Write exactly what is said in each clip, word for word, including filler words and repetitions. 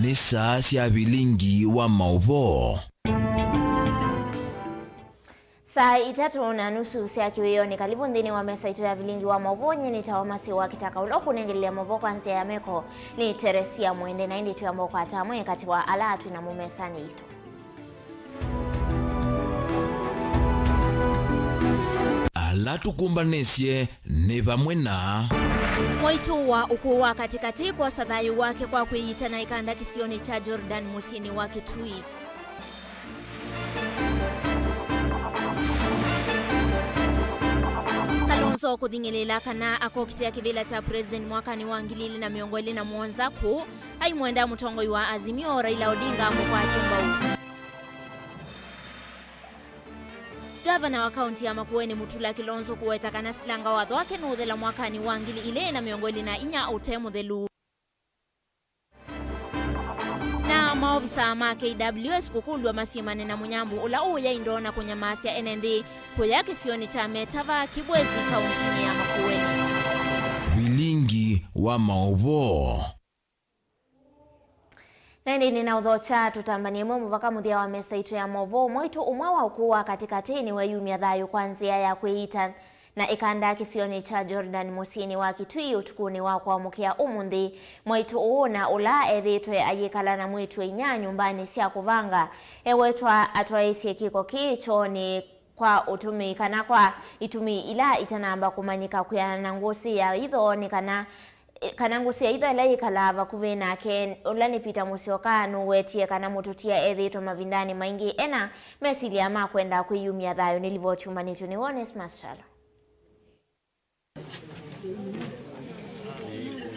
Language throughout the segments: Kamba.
Nĩ saa sya vilingi wa maũvoo. Saa itatũ na nusu sya kĩwĩonĩ. Karibu nthĩnĩ wa mesa itũ ya vilingi wa maũvoo. Nyie nĩtawa Masi wa Kĩtaka, ũla ũkũnengelelya maũvoo kwa nzĩa ya meko nĩ Teresia Mwende, na ĩndĩ twĩamba ũkwata amwe katĩ wa ala twĩ namo mesanĩ itũ. Ala tũkũmbanĩsye nĩ vamwe na. Mwaitũ wa ũkũũ wa katĩkatĩ kwosa thayũ wake kwa kwĩyita na ĩkanda kĩsionĩ kya Jordan mũsyĩnĩ wa Kitui. Kalonzo kũthing'ĩlĩĩla kana akokitĩa kĩvĩla kya president mwakanĩ wa ngili ilĩ na mĩongo ĩlĩ na mũonza kũu aimwenda mũtongoi wa Azimio Raila Odinga amũkwate mbau. Ngavana wa kaunti ya Makueni Mutula Kilonzo kũweta kana silanga watho wake nũũthela mwakanĩ wa ngili ilĩ na mĩongo ĩlĩ na inya ũte mũthelu. Na maovisa ma K W S kũkũlw'a masyĩmane na mũnyambũ ũla ũũya indo na kũnyamasya ene nthĩ kũya kĩsionĩ kya Metava, Kibwezi, kauntinĩ ya Makueni. Vilingi wa maũvoo. Na ĩndĩ nĩnaũthokya tũtambany'e ĩmwe mũvaka mũthya wa mesa itũ ya maũvoo. Mwaitũ ũmwe wa ũkũũ wa katĩkatĩ nĩweyumya thayũ kwa nzĩa ya kwĩyita na ĩkanda kĩsionĩ kya Jordan mũsyĩnĩ wa Kitui ũtukũnĩ wa kwamũkĩa ũmũnthĩ. Mwaitũ ũũ na ũla ethĩĩtwe ayĩkala na mwĩĩtu-a-inyia nyũmbanĩ sya kũvanga ewetwa atwaĩĩsye kĩko kĩĩ kyoonĩ kwa ũtũmĩi kana kwa itumi ila itanamba kũmanyĩka kwĩanana na ngũsĩ ya itho nĩ kana, kana ngũsĩ ya itho ĩla yĩkalaa vakuvĩ nake, ũla nĩ Peter Musyoka, nũwetie kana mũtũtia ethĩĩtwe mavindanĩ maingĩ ena mesilya ma kwenda kwĩyumya thayũ. Nĩ livoti yumanĩtw'e nĩ Onesmus Kyalo.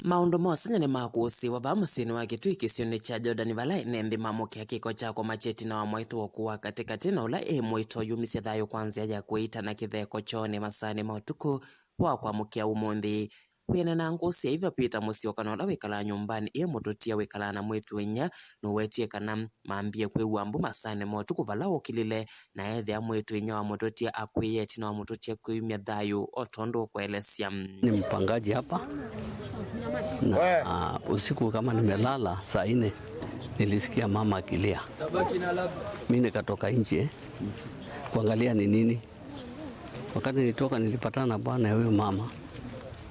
Maũndũ ma ũseng'ya nĩmakũsĩĩwa vaa mũsyĩnĩ wa Kitui kĩsionĩ kya Jordan, vala ene nthĩ mamũkĩa kĩko kya kũmakya ĩtina wa mwaitũ wa ũkũũ wa katĩkatĩ na ũla ĩ mwĩĩtu ũyumisye thayũ kwa nzĩa ya kwĩyita na kĩtheko kyoonĩ masaanĩ ma ũtukũ wa kwamũkĩa ũmũnthĩ. Kwĩanana na ngũsĩ ya itho, Peter Musyoka na ũla wĩkalaa nyũmbanĩ ĩĩ mũtũtia wĩkalaa na mwĩĩtu-a-inyia, nũwetie kana mambie kwĩw'a mbu masaanĩ ma ũtukũ vala ũkilile na ethĩa mwĩĩtu-a-inyia wa mũtũtia akw'ĩĩe ĩtina wa mũtũtia kwĩyumya thayũ o tondũ ũkũelesya. Ni mpangaji hapa na, ah, usiku kama nimelala saa nne nilisikia mama akilia. Mi nikatoka nje kuangalia ni nini. Wakati nilitoka nilipatana na bwana ya huyo mama.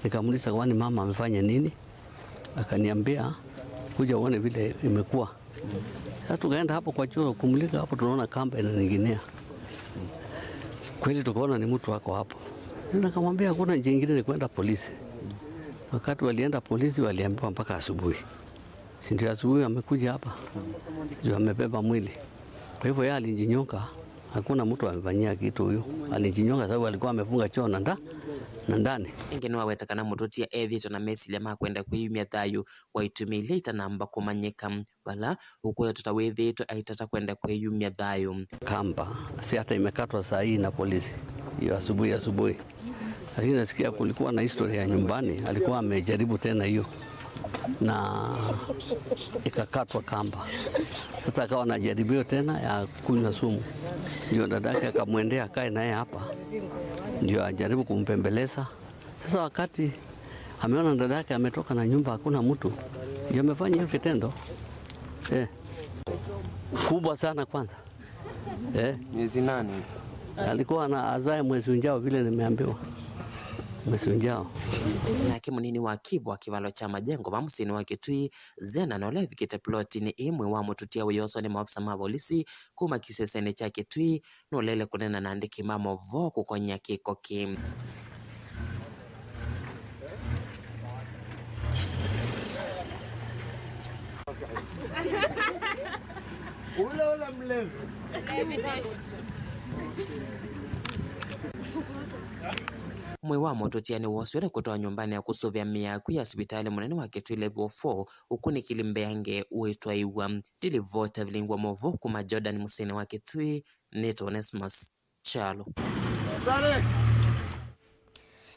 Nikamuuliza, "Kwani mama amefanya nini?" Akaniambia, "Kuja uone vile imekuwa." Sasa tukaenda hapo kwa choo kumulika hapo, tunaona kamba inaning'inia. Kweli tukaona ni mtu ako hapo. Nikamwambia, "Hakuna njia ingine, ni kwenda polisi." Wakati walienda polisi, waliambiwa mpaka asubuhi. Si ndio asubuhi amekuja hapa, ndio amebeba mwili. Kwa hivyo yeye alijinyonga, hakuna mtu amefanyia kitu huyu. Alijinyonga sababu alikuwa amefunga choo na nda-, na ndani. Ĩngĩ nĩwaweta kana mũtũtia ethĩĩtwe na mesilya ma kwenda kwĩyumya thayũ kwa itumi ila itanamba kũmanyĩka, vala ũkwetwa ta wĩthĩĩtwe aitata kwenda kwĩyumya thayũ. Kamba, si hata imekatwa saa hii na polisi, hiyo asubuhi, asubuhi. Lakini nasikia kulikuwa na history ya nyumbani, alikuwa amejaribu tena hiyo na ikakatwa kamba. Sasa akawa na jaribio tena ya kunywa sumu, ndio dadake akamwendea akae naye hapa, ndio ajaribu kumpembeleza. Sasa wakati ameona dadake ametoka na nyumba hakuna mtu, ndio amefanya hiyo kitendo eh, kubwa sana kwanza. Eh. Miezi nane. Alikuwa na azae mwezi ujao vile nimeambiwa. Mwezi ujao. Nake mũnini wa kivwa kĩvalo kya majengo va mũsyĩnĩ wa Kitui, Zena, na ũla evikĩte plotinĩ ĩmwe wa mũtũtia wĩoswa nĩ maofisa ma volisi kuma kĩsesenĩ kya Kitui, nũlele kũneena na andĩki ma maũvoo kũkony'a kĩko kĩĩ. Ule, ule mlevi. Mwĩĩ wa mũtũtia nĩwoosiwe na kũtwawa nyũmbanĩ ya kũsũvĩa mĩĩ ya akw'ũ ya sivitalĩ mũnene wa Kitui Level four, ũkunĩkĩli mbeange ũitwaĩw'a. Ndilivota vilingi wa maũvoo kuma Jordan mũsyĩnĩ wa Kitui, nĩtawa Onesmus Kyalo.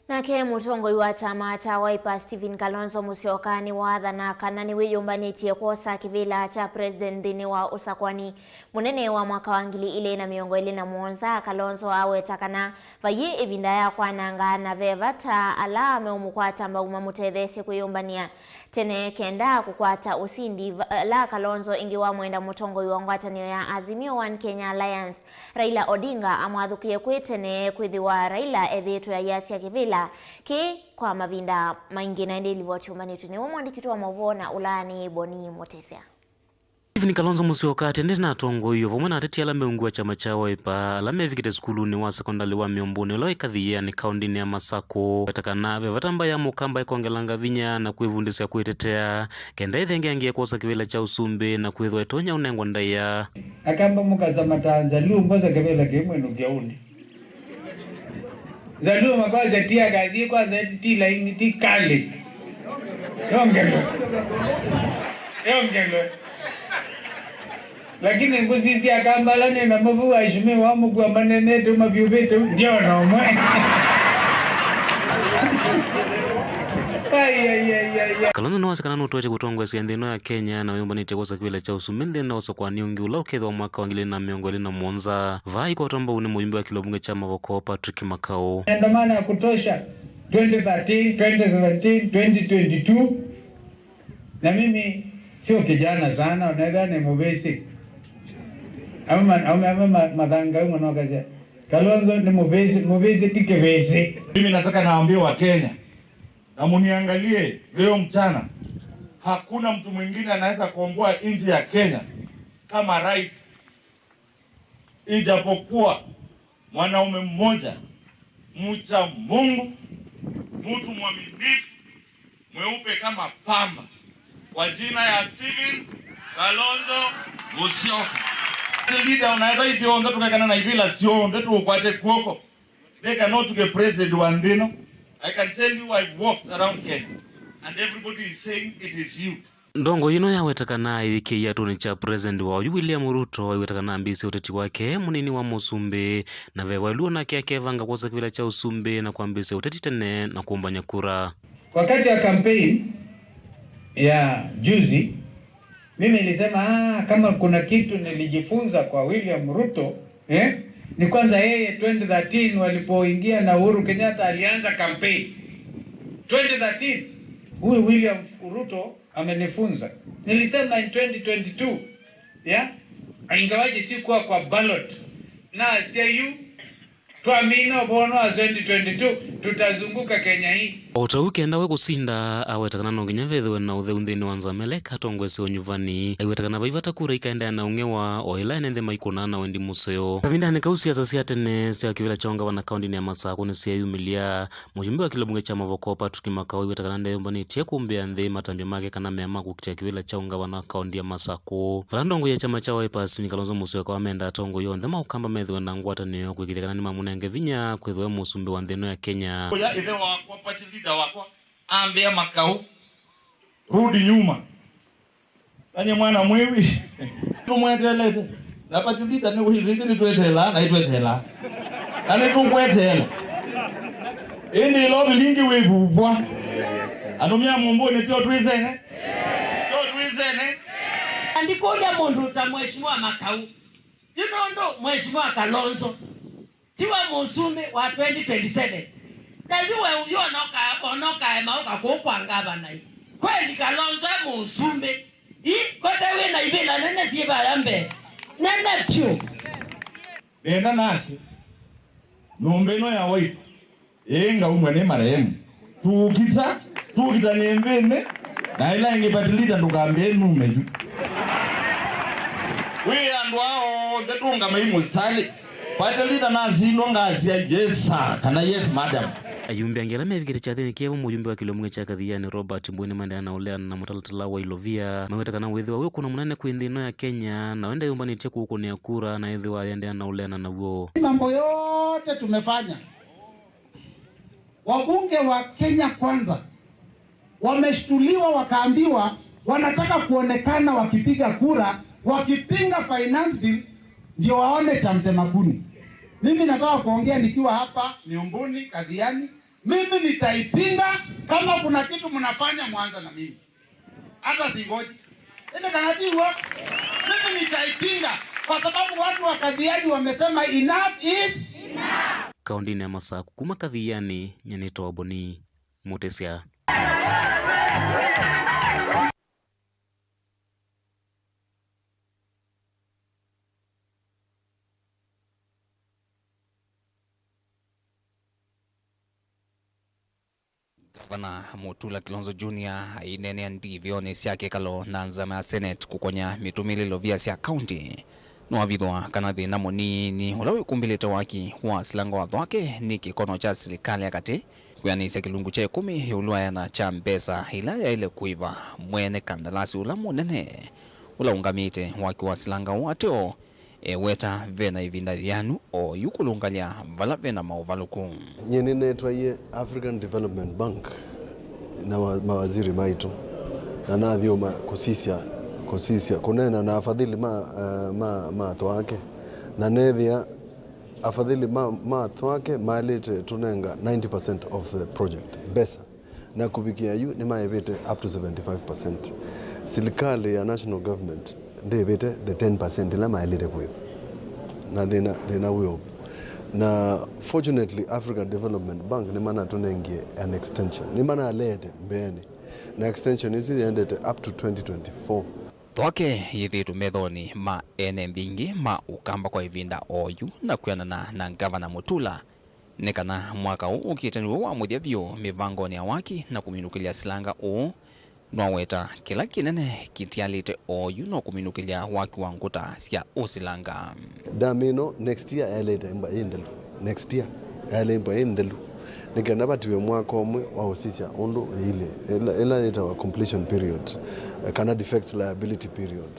Nake mũtongoi wa kyama kya Wiper, Stephen Kalonzo Musyoka, nĩwaathana kana nĩwĩyũmbanĩtye kwosa kĩvĩla kya president nthĩnĩ wa ũsakwani mũnene wa mwaka wa ngili ilĩ na mĩongo ĩlĩ na mũonza. Kalonzo aweta kana vaiĩ ĩvinda ya kwananga na ve vata ala meũmũkwata mbau mamũtetheesye kwĩyũmbanĩa tene kenda kũkwata ũsindi, va-, vala Kalonzo ĩngĩ wa mwenda mũtongoi wa ngwatanĩo ya Azimio One Kenya Alliance, Raila Odinga, amwathũkĩe kwĩ tene kwĩthĩwa Raila ethĩĩtwe ayasya kĩvĩla kĩĩ kwa mavinda maingĩ. Na ĩndĩ livoti yũmbanĩtw'e nĩwe mwandĩki witũ wa maũvoo na ũla nĩ Boni Mũtĩsya. Stephen Kalonzo Musyoka atendete na atongoi o vamwe na ateti ala me ungu wa kyama kya Wiper ala mevikĩte sukulunĩ wa sekondalĩ wa Mĩũmbũnĩ ũla wĩ Kathiani, kaũndĩnĩ ya Masakũ. Weta kana ve vata mbaĩ ya Mũkamba ĩkongelanga vinya na kwĩvundĩsya kwĩtetea kenda ĩthengeangie kwosa kĩvĩla kya ũsumbĩ na kwĩthwa ĩtonya ũnengwa ndaĩa. Akamba mũkasa matanza lũ mbosa kĩvĩla kĩmwe nũkyaũnĩ. Nzalio makwasya tear gas yĩ kwanza ĩti ti laini, ti kali. Yongelwe. Yongelwe. Lakini ngũsisya Akamba ala nĩ namo vau, aheshimiwa amũkua manenete mavyũvĩte, ndiona ũmwe. Ai, ai, ai, ai, ai. Kalonzo nĩwasya kana nũtoetye kũtongoesya nthĩ ĩno ya Kenya na wĩyũmbanĩtye kwosa kĩvĩla kya ũsumbĩ nthĩnĩ wa ũsakwani ũngĩ ũla ũkethĩwa mwaka wa ngili ilĩ na mĩongo ĩlĩ na mũonza. Vaa aikwatwa mbau nĩ mũyumbe wa kĩlungu kya Mavoko, Patrick Makau. Maandamano ya kutosha twenty thirteen, twenty seventeen, twenty twenty-two. Na mimi sio kijana sana, unaweza ni mubesi. Ama, ama, ama ma-, madhanga humo na wakasema, Kalonzo ni mubesi, mubesi ti kibesi. Mimi nataka naambie wa Kenya, na muniangalie leo mchana, hakuna mtu mwingine anaweza kuomboa nchi ya Kenya kama rais, ijapokuwa mwanaume mmoja mcha Mungu, mtu mwaminifu, mweupe kama pamba, kwa jina ya Stephen Kalonzo Musyoka. Leader ũnaetha ithyonthe tũkekana na ivĩla syonthe tũũkwate kw'oko. They cannot get president wa nthĩ ĩno. I can tell you, I've walked around Kenya and everybody is saying it is you. Ndongoi ĩno yaweta kana ĩvikĩie atũnĩ kya president wa oyu William Ruto, aiweta kana ambĩĩsye ũteti wake e mũnini wa mũsumbĩ, na ve waĩlu onake akevanga kwosa kĩvĩla kya ũsumbĩ na kwambĩĩsya ũteti tene na kũmbany'a kura. Wakati wa campaign ya juzi, mimi nilisema, ah, kama kuna kitu nilijifunza kwa William Ruto, eh, ni kwanza yeye twenty thirteen walipoingia na Uhuru Kenyatta alianza campaign. Twenty thirteen, huyu William Ruto amenifunza. Nilisema in twenty twenty-two, yeah, ingawaje sikuwa kwa ballot, na asya yu twamina ũvoo wa twenty twenty-two, tutazunguka Kenya hii. O ta ũu kenda we kũsinda, aweta kana no nginya vethĩwe na ũtheu nthĩnĩ wa nzama ĩla ĩkatongoesya ũnyuvani. Aiweta kana vai vata kura ikaendeea na ũng'ewa, o ĩla ene nthĩ maikũnaa na wendi mũseo. Kavindanĩ kau, siasa sya tene sya kĩvĩla kya ũngavana kaũndĩnĩ ya Masakũ nĩsyeeyumĩlya. Mũyumbe wa kĩlungu kya Mavoko, Patrick Makau, aiweta kana ndeyũmbanĩtye kũmbĩa nthĩ matambya make kana mea ma kũkitĩa kĩvĩla kya ũngavana kaũndĩ ya Masakũ. Vala ndongoi ya kyama kya Wiper, Stephen Kalonzo Musyoka, wamenda atongoi onthe ma Ũkamba methĩwe na ngwatanĩo kwĩkĩthya kana nĩmamũnenge vinya kwĩthĩwa e mũsumbĩ wa nthĩ ĩno ya Kenya. Ũya ĩthe wakwa, party leader wakwa, ambĩa Makau, rudi nyuma. Nanye mwana mwivi. Tũmweteelete. Na party leader nĩwĩsĩ ĩthe nĩtweteelaa na ĩtweteelaa. Na nĩtũkweteela. Ĩndĩ ĩla ũvilingi wĩvuvwa. Andũ mya Mũmbũnĩ tyo twĩsene. Tyo twĩsene. Na ndikũlya mũndũ ta Mheshimiwa Makau. Yu nũndũ Mheshimiwa Kalonzo tiwe mũsumbĩ wa twenty twenty-seven. Na yu we ũyũ ona ũka-, ona ũkaema ũka kũu kwa ngavana ĩ. Kweli Kalonzo e mũsumbĩ. Ĩ, kote wĩ na ivĩla nene syĩ vaya mbee. Nene vyũ. Nenda nasye, nyũmba ĩno ya White, ĩĩ ngaumwe nĩ marehemu. Tũũkita, tũũkita nĩ nthĩnĩ, na ĩla ĩngĩ party leader ndũkambĩe nume yu. Wĩ andũ aa onthe tũngamei mũsitalĩ. Party leader nasindwa ngasya, "Yes, sir," kana, "Yes, madam." Ayumbe angĩ ala mevikĩte kyathĩnĩ kĩevo, mũyumbe wa kĩlungu kya Kathiani Robert Mbũi, nĩmaendeea na ũleana na mũtalatala wa ilovia. Maweta kana wĩthĩwa wĩ ũkũno mũnene kwĩ nthĩ ĩno ya Kenya, na wenda yũmbanĩtye kũũkũnĩa kura, na ethĩwa aendeea na ũleana naw'o. Mambo yote tumefanya. Wabunge wa Kenya Kwanza wameshtuliwa, wakaambiwa wanataka kuonekana wakipiga kura, wakipinga finance bill, ndio waone cha mtema kuni. Mimi nataka kuongea nikiwa hapa Miumbuni, Kathiani, Mimi nitaipinga kama kuna kitu mnafanya, mwanza na mimi. Hata singoji. Ende kana ti huo? Mimi nitaipinga kwa sababu watu wa Kathiani wamesema enough is enough. Kaũndĩnĩ ya Masaku, kuma Kathiani, nyie nĩtawa Boni Mũtĩsya. Ngavana Mutula Kilonzo Junior aineenea ndivyonĩ sya kĩkalo na nzama ya Senate kũkonya mĩtũmĩle ilovia sya kaũntĩ. Nĩwavithũa kana thĩna mũnini ũla wĩkumbĩlĩte waki wa silanga wa Thwake nĩ kĩkono kya silikalĩ ya katĩ kwĩanĩsya kĩlungu kya ĩkũmi ĩũlũ wa ĩana kya mbesa ila yaĩle kũĩva mwene kandalasi ũla mũnene ũla ũngamĩte waki wa silanga ũũ ateo eweta vena ĩvinda yĩanu oyu kũlũngalya vala vena maũvalũku. Nyie nĩnetwaie African Development Bank na wa- mawaziri maitũ, na nathyũma kũsisya kũsisya kũneena na afadhili ma, eh, ma, ma Thwake, na neethĩa afadhili ma, ma Thwake maĩlĩte tũnenga ninety percent of the project mbesa. Na kũvikĩa yu nĩmaĩvĩte up to seventy-five percent. Silikalĩ ya national government ndĩĩvĩte the ten percent ĩla maĩlĩte kũĩva. Na thĩna, thĩna wĩ o. Na fortunately, Africa Development Bank nĩmanatũnengie an extension. Nĩmanaleete mbeenĩ. Na extension ĩsu yendete up to twenty twenty-four. Thwake yĩthĩĩtwe methonĩ ma ene mbingĩ ma Ũkamba kwa ĩvinda o yu, na kwĩanana na Ngavana Mutula, nĩ kana mwaka ũũ ũkĩte nĩw'o wa mũthya vyũ mĩvangonĩ ya waki na kũminũkĩlya silanga ũũ. Nĩwaweta kĩla kĩnene kĩtialĩte oyu no kũminũkĩlya waki wa ngũta sya ũsilanga. Dam ĩno next year yaĩlĩte ĩmbwa yĩ nthelu. Next year yaĩlĩte ĩmbwa yĩ nthelu. Nĩ kenda vatiwe mwaka ũmwe wa ũsisya ũndũ ĩilye, ĩla, ĩla yĩtawa completion period, eh, kana defects liability period.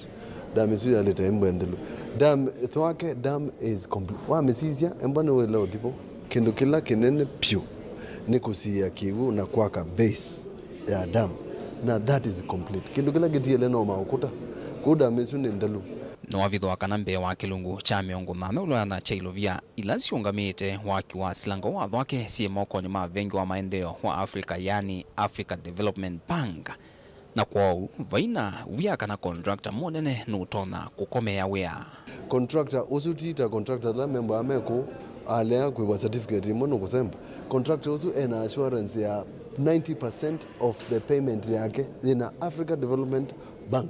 Dam ĩsu yaĩlĩte ĩmbwa nthelu. Dam, Thwake dam is complete. Wamĩsisya, ĩmbwa nĩwĩle ũthi vo. Kĩndũ kĩla kĩnene pyũ nĩ kũsiĩa kĩw'ũ na kwaka base ya dam. Na that is complete. Kĩndũ kĩla kĩtiele no maũkũta. Kwoou dam ĩsu nĩ nthelu. Nĩwavithũa kana mbee wa kĩlungu kya mĩongo nana ũlũana kya ilovia ila syũngamĩte waki wa silanga wa Thwake syĩ mokonĩ ma vengi wa maendeeo wa Africa, yani Africa Development Bank. Na kwoou, vaina wia kana contractor mũnene nũtonya kũkomea wĩa. Contractor ũsu ti ta contractor ala membaa me kũu, alea kwĩw'a certificate ĩmwe nũkũsemba. Contractor ũsu ena assurance ya ninety percent of the payment yake yĩna Africa Development Bank.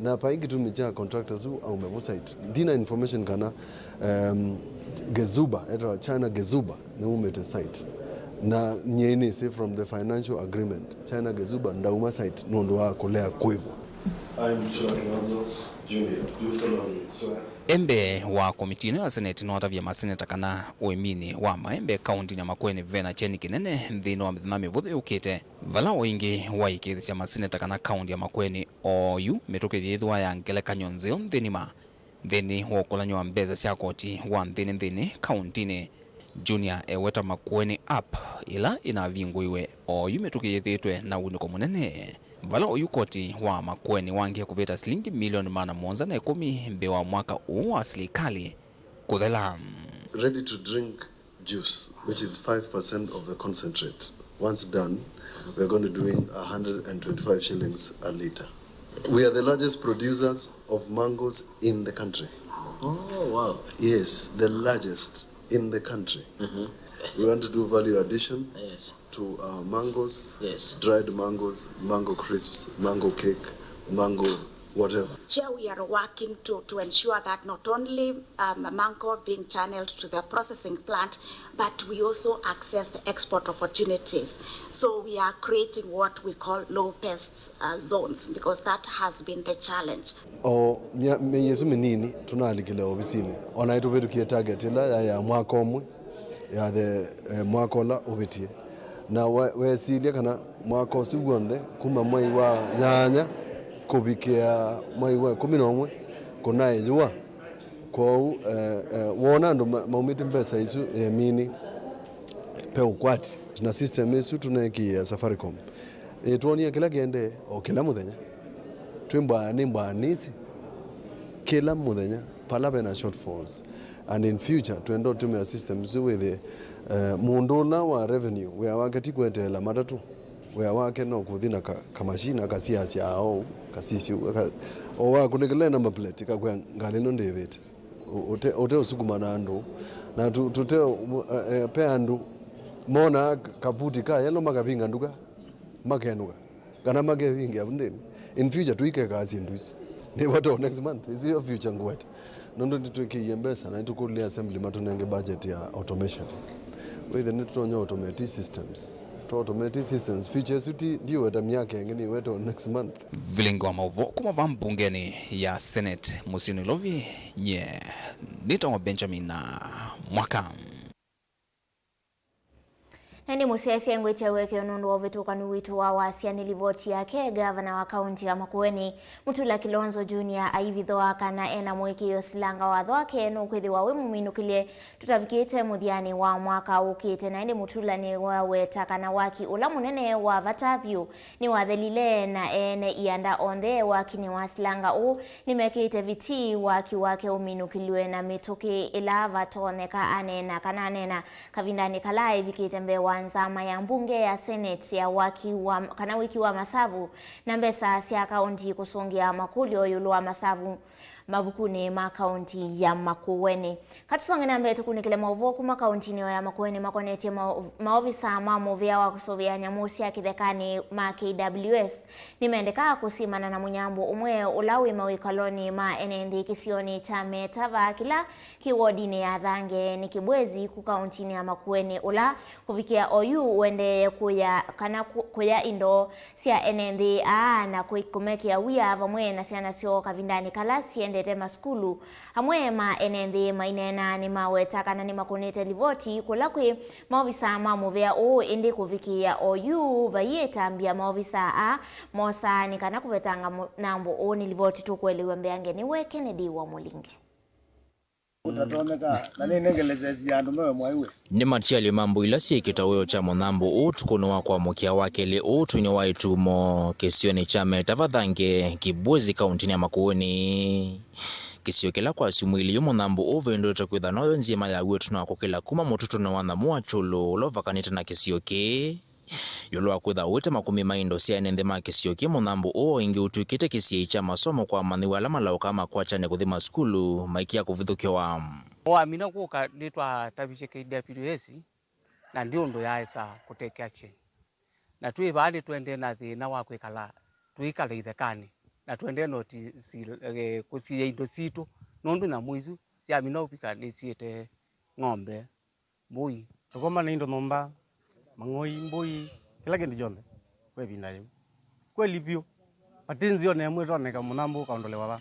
Na vai kĩtumi kya contractor ũsu aume vu site. Ndina information kana, um, Gezuba, etawa China Gezuba, nĩumĩte site. Na nyie nĩsĩ from the financial agreement, China Gezuba ndauma site nũndũ wa kũlea kwĩvwa. I, Mutula Kilonzo Junior, do solemnly swear. E mbee wa komiti ĩno ya Senate nĩwatavya maseneta kana ũĩminĩ wa maembe kaũntĩnĩ ya Makueni vena kyeni kĩnene nthĩnĩ wa mĩthenya mĩvũthũ yũkĩte, vala o ĩngĩ waĩkĩĩthasya maseneta kana kaũntĩ ya Makueni oyu mĩtũkĩ yĩthĩwa ya ngelekany'o nzeo nthĩnĩ ma nthĩnĩ wa ũkũlany'o wa mbesa sya koti wa nthĩnĩ nthĩnĩ kaũntĩnĩ. Junior eweta Makueni App, ĩla ĩnavingũiwe oyu mĩtũkĩ yĩthĩĩtwe na ũunĩko mũnene, vala oyu koti wa Makueni wangie kũvĩta silingi milioni maana mũonza na ĩkũmi mbee wa mwaka ũũ wa silikalĩ kũthela. Ready to drink juice, which is five percent of the concentrate. Once done, we're going to doing a hundred and twenty-five shillings a liter. We are the largest producers of mangoes in the country. Oh, wow. Yes, the largest in the country. Mm-hmm. We want to do value addition. Yes. To our mangoes, yes, dried mangoes, mango crisps, mango cake, mango whatever. Here we are working to, to ensure that not only, um, mango being channeled to the processing plant, but we also access the export opportunities. So we are creating what we call low pest, uh, zones, because that has been the challenge. O mya- mĩĩ ĩsu mĩnini tũnalikile ovisinĩ, o na ĩtũvĩtũkie target ĩla yaĩ ya mwaka ũmwe ya the, eh, mwaka ũla ũvĩtie. Na we- wesilye kana mwaka ũsu w'onthe kuma mwei wa nyanya kũvikĩa mwei wa ĩkũmi na ũmwe kũnaĩ yũa. Kwoou, eh, eh, woona andũ ma- maumĩtye mbesa isu ĩeminĩ, pe ũkwati. Na system ĩsu tũneekĩie Safaricom. Ĩtwonie kĩla kĩendee o kĩla mũthenya. Twĩ mbwaanĩ mbwaanĩsi kĩla mũthenya pala vena shortfalls. And in future, twenda ũtũmĩa system isu wĩthĩe Eh, mũndũ ũla wa revenue, wĩa wake ti kweteela matatũ. Wĩa wake no kũthi na ka-, kamashini akasiasya aou, kasisya, aka-, o wakunĩkĩla na mapleti, kakwĩa ngalĩ ĩno ndĩvĩte. Ũ-, ũte, ũte ũsukuma na andũ. Na tu-, tũte, eh, eh, pe andũ monaa kaputi ka yellow makavinga nduka, makenũka. Kana makevingĩa vu nthĩnĩ. In future, tũikekaa syĩndũ isu. Nĩ vata o next month. Ĩsu yo future ngwete. Nũndũ nĩtwĩkĩie mbesa na nĩtũkũlile assembly matũnenge budget ya automation. Wĩthe nĩtũtonya automate systems. Twa automate systems. Future ĩsu ti ndiweta myaka ĩngĩ, nĩweta o next month. Vilingi wa maũvoo kuma va mbungenĩ ya Senate mũsyĩ Nairobi, nye nĩtawa Benjamin Mwaka. Na nĩ mũsyaĩĩsya ngwĩtya ũekeo nũndũ wa ũvĩtũkanu witũ wa wasya. Nĩ livoti yake ngavana wa kaunti ya Makueni, Mutula Kilonzo Junior, aivithwa kana ena mũĩkĩĩo silanga watho wake nũkwĩthĩwa wĩ mũminũkĩlye tũtavikĩte mũthyanĩ wa mwaka ũkĩte. Na ĩndĩ Mutula nĩwaweta kana waki ũla mũnene wa vata vyũ nĩwathelile, na ene ianda onthe wakinĩ wa silanga ũũ nĩmekĩĩte vitii waki wake ũminũkĩlw'e na mĩtũkĩ ĩla vatonyeka aneena kana aneena. Kavindanĩ kala evikĩte mbee wa nzama ya mbunge ya Senate ya waki wa, kana wĩki wa masavu na mbesa sya kaunti kũsũngĩa makũlyo ĩũlũ wa masavu mavukunĩ ma kaunti ya Makueni. Katũsonge na mbee tũkunĩkĩle maũvoo kuma kauntinĩ ĩyo ya Makueni makonetye mao-, maovisa ma mũvĩa wa kũsũvĩa nyamũ sya kĩthekanĩ ma K W S nĩmendekaa kũsimana na mũnyambũ ũmwe ũla wĩ mawĩkalonĩ ma ene nthĩ kĩsionĩ kya Metava kĩla kĩ wodinĩ ya Thange nĩ Kibwezi ku kauntinĩ ya Makueni, ũla kũvikĩa oyu ũendee kũya kana kũ-, kũya indo sya ene nthĩ aa na kũ-, kũmekĩa wia vamwe na syana syoo kavindanĩ kala siendete masukulu. Amwe ma ene nthĩ maineena nĩmaweta kana nĩmakũnĩte livoti kũla kwĩ maovisa ma mũvĩa ũũ, ĩndĩ kũvikĩĩa oyu vaiĩ ĩtambya maovisa aa mosaa nĩ kana kũvetanga mũnyambũ ũũ. Nĩ livoti tũkũelew'a mbeange nĩwe Kennedy wa Mũlinge. Ũtatonyeka, na nĩnengelesesie andũ mewe mwaiwe. Nĩ matialyo ma mbũi ila syĩkĩte ũyo kya mũnyambũ ũũ ũtukũnĩ wa kwamũkĩa wa kelĩ ũũ ũtũinĩ wa ĩtumo kĩsionĩ kya Metava Thange, Kibwezi, kauntinĩ ya Makueni. Kĩsio kĩla kwa syumwa ilĩ yu mũnyambũ ũũ ũvĩndũĩte kwĩtha noyo nzima ya wĩtũ na kũkĩla kuma mũtũtũnĩ wa nyamũ wa Kyũlũ ũla ũvakanĩte na kĩsio kĩĩ. Ĩũlũ wa kwĩtha ũĩte makũmi ma indo sya ene nthĩ ma kĩsio kĩ, mũnyambũ ũũ o ĩngĩ ũtw'ĩkĩte kĩsiĩi kya masomo kwa amanyĩw'a ala malaũkaa makwatane kũthi masukulu maikĩa kũvithũkĩwa. Wamina kũka nĩtwatavisye K W S, na ndi ũndũ yaaĩsa kũtake action. Na twĩ vaa nĩtũendee na thĩna wa kwĩkala, tũikala ithekanĩ, na tũendee noti si-, eh, kũsiĩa indo sitũ, nũndũ nyamũ isu syamina ũvika nĩsiĩte ng'ombe, mbũi. Tũkomana indo nyũmba, mang'oi, mbũi, kĩla kĩndũ kyonthe kwa ĩvinda yĩu. Kweli vyũ, vati nzĩa o na ĩmwe ĩtoneka mũnyambũ ũkaondolewa va.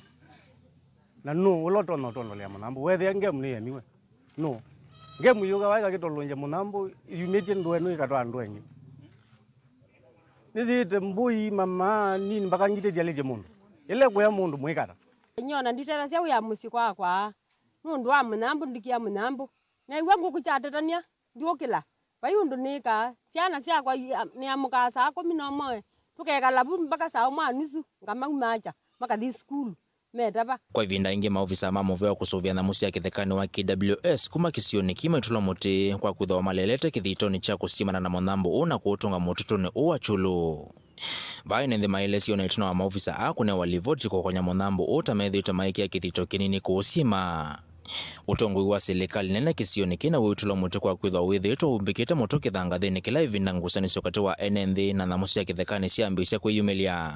Na nũũ ũla ũtonya ũtondolea mũnyambũ? Weethĩa ngemu nĩyemiwe, nũũ? Ngemu yũka waĩka kĩtolonje mũnyambũ, yumĩtye ndũa ĩno ĩkatwaa ndũa ĩngĩ. Nĩthĩĩte mbũi, mama, nini, mpaka ngitĩ syalyĩtye mũndũ. Ĩla ĩkũya mũndũ mwĩkata. Nyie o na nditethasya wĩa mũsyĩ kwakwa. Nũndũ wa mũnyambũ, ndikia mũnyambũ. Neew'a ngũkũ kyatetania, ndiũkĩla. Vai ũndũ nĩĩkaa. Syana syakwa ia-, nĩamũkaa saa kũmi na ũmwe, tũkekala vu mpaka saa ũmwe na nusu, ngamaumaakya, makathi sukulu, metava. Kwa ĩvinda ĩngĩ, maovisa ma mũvea wa kũsũvĩa nyamũ sya kĩthekanĩ wa K W S kuma kĩsionĩ kĩ maitũla mũtĩ kwa kwĩthĩwa malelete kĩthitonĩ kya kũsimana na mũnyambũ ũũ na kũũtũnga mũtũtũnĩ ũũ wa Kyũlũ. Vaa ene nthĩ maelesye o na ĩtina wa maovisa aa kũnewa livoti kũkonya mũnyambũ ũũ ta methĩĩtwe maĩkĩa kĩthito kĩnini kũũsyĩma. Ũtongoi wa silikalĩ nene kĩsionĩ kĩna wĩtũla mũtĩ kwa kwĩthwa wĩthĩĩtwe ũmbĩkĩte mũtwe kĩthangathĩnĩ kĩla ĩvinda ngusanĩsyo katĩ wa ene nthĩ na nyamũ sya kĩthekanĩ syambĩĩsya kwĩyumĩlya.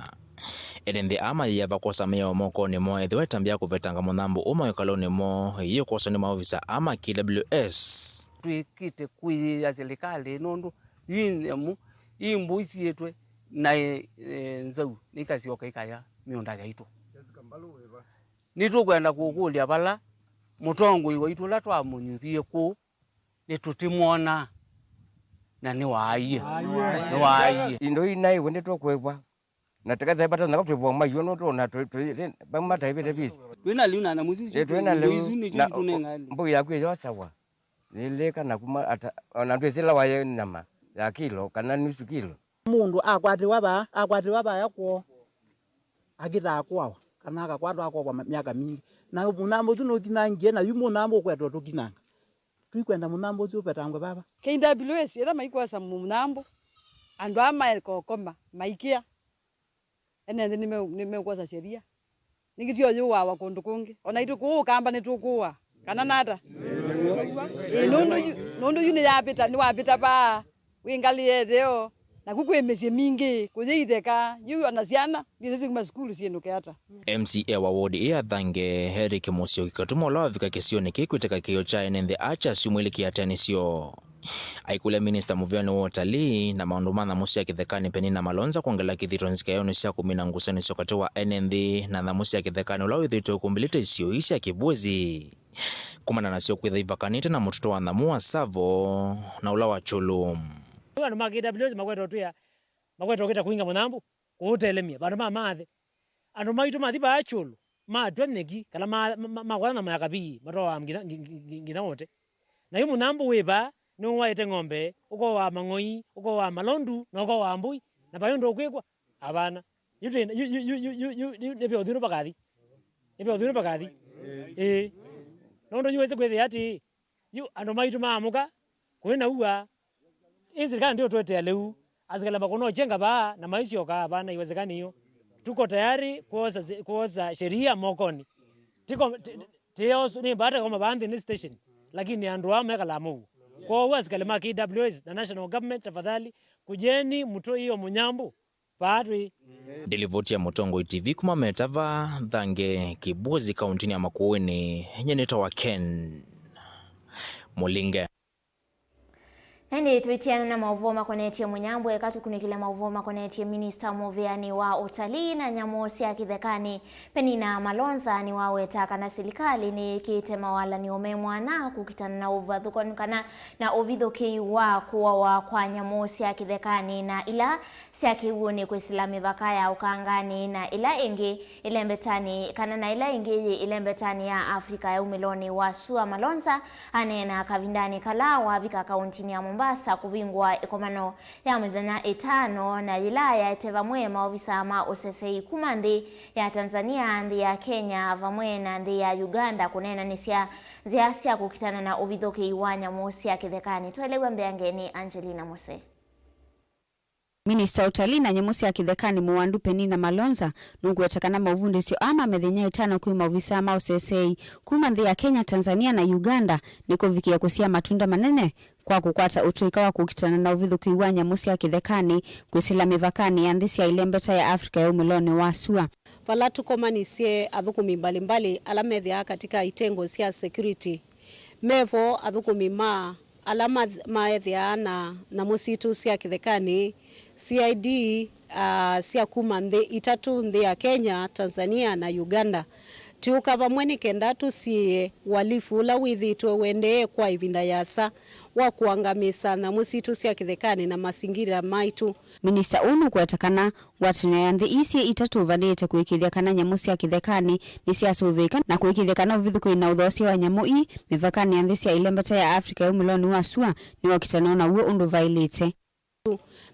Ene nthĩ aa mayĩava kwosa mĩao mokonĩ moo ethĩwa ĩtambya kũvetanga mũnyambũ ũũ mawĩkalonĩ moo, ĩĩ kwosa nĩ maovisa aa ma K W S. Twĩkĩte kwĩyĩĩa silikalĩ nũndũ ii nyamũ, ii mbũi siĩtwe na e, e, nzau nĩikasyoka ikaya mĩũnda yaitũ. Nĩtũkwenda kũkũlya vala mũtongoi waitũ ũla twamũnyuvie kũu, nĩtũtimwonaa, na nĩwaaie. Nĩwaaie. Indo ii naĩ we nĩtũkwĩvwa. Na tĩkathaĩ vata nako twĩvwa maiũ nũndũ ona tũ-, tũ-, vamwe mataĩvĩte visi. Twĩna liu na nyamũ isu. Ĩ, twĩna liu isu nĩkyo na itũnenga mbũi yaku ĩyosawa. Yĩlĩka na kuma ata, ona ndwĩsĩ ĩla waĩ nyama ya kilo kana nusu kilo. Mũndũ akwatĩwa vaa, akwatĩwa vaya kwoo, akĩtaa kũawa, kana akakwatwa akokwa ma-, myaka mingĩ. Na mũnyambũ ũsu nũkinangie, na yu mũnyambũ ũkwetwa tũkinanga. Tũikwenda mũnyambũ ũsu ũvetangwe vava. K W S, ĩla maikwosa mũnyambũ, andũ aa maekokoma, maikĩa, ene nthĩ nĩme-, nĩmekwosa sheria. Nĩngĩ ti oyũawa kũndũ kũngĩ. O naitũ kũũ Ũkamba nĩtũkũũa. Kana nata? Ĩĩ, nũndũ yu, nũndũ yu nĩyavĩta, nĩwavĩta vaa, wĩ ngalĩ ya ĩtheo, naku kwĩ mĩsyĩ mingĩ, kũyĩ itheka, yu ona syana, ndiĩsĩ syuma sukulu syĩnũke ata. M C A wa ward ĩĩ ya Thange, Eric Musyoki Katuma, ũla wavika kĩsionĩ kĩĩ kwĩtĩka kĩĩo kya ene nthĩ aa kya syumwa ilĩ kĩatĩanĩsyo. Aikũlya minista mũvĩanĩ wa ũtalii na maũndũ ma nyamũ sya kĩthekanĩ Penina Malonza kwongela kĩthito nzikaĩonĩ sya kũmina ngusanĩsyo katĩ wa ene nthĩ na nyamũ sya kĩthekanĩ ũla wĩthĩĩtwe ũkũmbĩlĩte isio ii sya Kĩbwezi, kumana nasyo kwĩtha ivakanĩte na mũtũtũ wa nyamũ wa Tsavo na ũla wa Kyulu. Rĩu andũ ma K W S makwete ũtwĩa, makwete ũkĩta kũinga mũnyambũ, kũũtelemya vandũ ma maathi. Andũ maitũ mathi vaa Kyulu, matw'a nyeki, kana ma-, ma-, ma-, makwata nyama ya kabii, matwaa nginya, ngi-, ngi-, ngi-, nginya Wote. Na yu mũnyambũ wĩ vaa, nĩũwaĩte ng'ombe, ũkoaa mang'oi, ũkoaa malondu, na ũkoaa mbũi, na vai ũndũ ũkwĩkwa? Avana. Yu twĩ, yu, yu nĩvyo ũthyũnũ vakathi. Nĩvyo ũthyũnũ vakathi. Ĩĩ. Nũndũ yu wĩsĩ kwĩthĩa atĩĩ, yu andũ maitũ maamũka, kũĩ na ua, ĩ sirikali ndiũtũetea lĩu. Asikali makono chenga vaa na maisyoka vaa na iwezekani hiyo. Tuko tayari kuosa, kuosa sheria mokoni. Tiko, ti, ti, nĩ mbata koma vaa nthĩ nĩ station. Lakini andũ aa mekala mũu. Kwa hiyo asikali ma K W S na national government, tafadhali, kujeni mtoe hiyo mũnyambũ. Vaa twĩ. Ndilivoti ya Mũtongoi T V kuma Metava, Thange, Kĩbwezi, kauntinĩ ya Makueni, nyie nĩtawa Ken Mũlinge. Na ĩndĩ tũitiana na maũvoo makonetye mũnyambũ, eka tũkunĩkĩle maũvoo makonetye minista mũvĩanĩ wa ũtalii na nyamũ sya kĩthekanĩ, Penina Malonza, nĩwaweta kana silikalĩ nĩyĩkĩĩte mawalany'o me mwanya kũkitana na ũvathũkanu kana na ũvithũkĩi wa kũawa kwa nyamũ sya kĩthekanĩ na ila sya kĩw'ũnĩ kwĩsĩla mĩvaka ya ũkanganĩ na ĩla ĩngĩ ĩlembetanĩ, kana na ĩla ĩngĩ yĩ ĩlembetanĩ ya Africa ya umĩlonĩ wa sua. Malonza aneena kavindanĩ kala wavika kauntinĩ ya Mombasa kũvingũa ĩkomano ya mĩthenya ĩtano na yĩla yaete vamwe maovisa ma ũsesei kuma nthĩ ya Tanzania, nthĩ ya Kenya, vamwe na nthĩ ya Uganda kũneenanĩsya nzĩa sya kũkitana na ũvithũkĩi wa nyamũ sya kĩthekanĩ. Twaelewa mbeange nĩ Angelina Muse. Minista wa ũtalii na nyamũ sya kĩthekanĩ Mũwandu Penina Malonza nũkũweta kana maũvundĩsyo aa ma mĩthenya ĩtano kwĩ maovisaa ma ũseseei kuma nthĩ ya Kenya, Tanzania na Uganda nĩkũvikĩe kũsyaa matunda manene kwa kũkwata ũtũĩka wa kũkitana na ũvithũkĩi wa nyamũ sya kĩthekanĩ kwĩsĩla mĩvakanĩ ya nthĩ sya ĩlembeta ya Africa ya umĩlonĩ wa sua. Vala tũkomanisye athũkũmi mbalimbali ala methĩawa katika itengo sya security, me vo athũkũmi ma ala ma-, maethĩawa na nyamũ sitũ sya kĩthekanĩ, C I D, ah, sya kuma nthĩ itatũ, nthĩ ya Kenya, Tanzania na Uganda. Tũũka vamwe nĩ kenda tũsiĩĩe ũalifu ũla wĩthĩĩtwe ũendee kwa ĩvinda yĩasa wa kũangamĩsa nyamũ sitũ sya kĩthekanĩ na masingira maitũ. Minista ũũ nũkũweta kana ngwatanĩo ya nthĩ ii syĩ itatũ vanĩĩte kũĩkĩĩthya kana nyamũ sya kĩthekanĩ nĩsyasũvĩĩka na kũĩkĩĩthya kana ũvithũkĩi na ũthoosya wa nyamũ ii mĩvakanĩ ya nthĩ sya ĩlembeta ya Africa ya umĩlonĩ wa sua nĩwokitana naw'o ũndũ vaĩlĩte.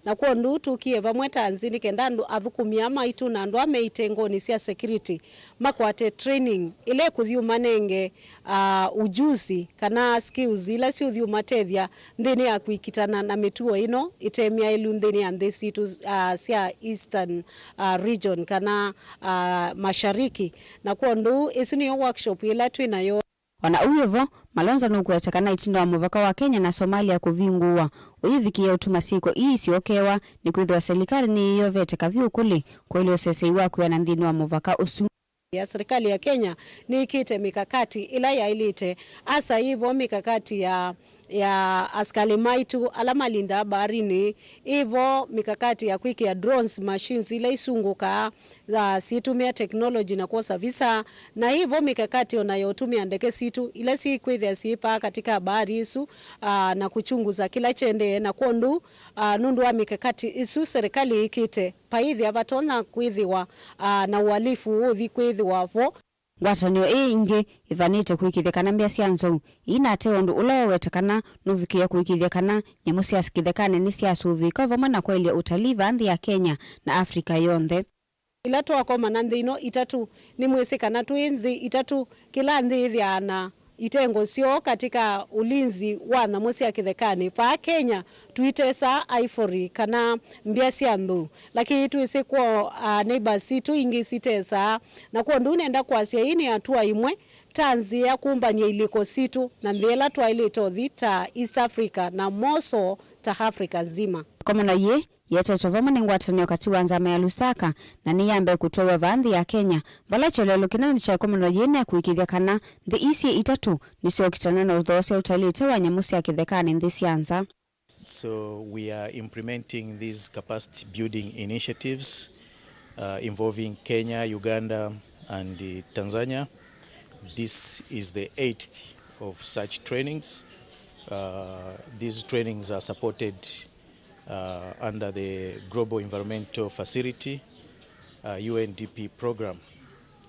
Na kwondũ tũkie vamwe ta nthĩ nĩ kenda andũ athũkũmi aa maitũ na andũ aa me itengonĩ sya security makwate training ĩla ĩkũthi ũmanenge, ah, ujuzi kana skills ila siũthi ũmatethya nthĩnĩ ya kwĩkitana na mĩtuo ĩno ĩte myaĩlu nthĩnĩ ya nthĩ sitũ, ah, sya Eastern, ah, region kana, ah, Mashariki. Na kwondũ ĩsu nĩyo workshop ĩla twĩ nayo. O na ũu wĩ vo, Malonza nũkũweta kana ĩtina wa mũvaka wa Kenya na Somalia kũvingũwa ũyĩvikĩĩa ũtuma syĩko ii isyokewa, nĩkwĩthĩwa silikalĩ nĩyĩyovete kavyũ ũkũlĩ kwaĩlya ũsesei wa kwĩana nthĩnĩ wa mũvaka ũsu. Ya serikali ya Kenya nĩĩkĩte mikakati ĩla yaĩlĩte, asa yĩ vo mikakati ya, ya asikali maitũ ala malindaa baharini, yĩ vo mikakati ya kwĩkĩa drones, machines ila isungũkaa, ya syĩtũmĩa technology na kwosa visa, na yĩ vo mikakati o na ya ũtũmĩa ndeke sitũ ila syĩkwĩthĩa syĩpaa katika bahari ĩsu, ah, na kuchunguza kĩla kyendee. Na kwondũ, ah, nũndũ wa mikakati ĩsu serikali ĩkĩte, paĩthĩa vatonya kwĩthĩwa, ah, na ũalifu ũũthi kwĩthĩwa vo. Ngwatanĩo ĩĩ ĩngĩ ĩvanĩte kũĩkĩĩthya kana mbĩa sya nzou iinatee ũndũ ũla waweta kana nũvikĩĩa kũĩkĩĩthya kana nyamũ sya kĩthekanĩ nĩsyasũvĩĩka vamwe na kwaĩlya ũtalii vaa nthĩ ya Kenya na Africa yonthe. Ĩla twakomana nthĩ ino itatũ, nĩmwĩsĩ kana twĩ nthĩ itatũ, kĩla nthĩ yĩthĩaa na Itengo syoo katika ulinzi wa nyamũ sya kĩthekanĩ. Vaa Kenya, tũitesaa ivory kana mbya sya nthũ, lakini twĩsĩ kwoo, ah, neighbors sitũ ingĩ sitesaa. Na kwondũ nenda kwasya ii nĩ atua imwe ta nzĩa ya kũmbany'a ilĩko sitũ na nthĩ ĩla twaĩlĩte ũthi ta East Africa na more so ta Africa nzima. Ĩkomano yĩĩ yetetwe vamwe nĩ ngwatanĩo katĩ wa nzama ya Lusaka na nĩ ya mbee kũtwaiwa vaa nthĩ ya Kenya, vala kyeleelo kĩnene kya ĩkomano yĩĩ nĩ ya kũĩkĩĩthya kana nthĩ isu itatũ nĩsyookitana na ũthoosya ũtaĩlĩte wa nyamũ sya kĩthekanĩ nthĩ sya nza. So we are implementing these capacity building initiatives, uh, involving Kenya, Uganda, and, uh, Tanzania. This is the eighth of such trainings. Uh, these trainings are supported, uh, under the Global Environmental Facility, uh, U N D P program.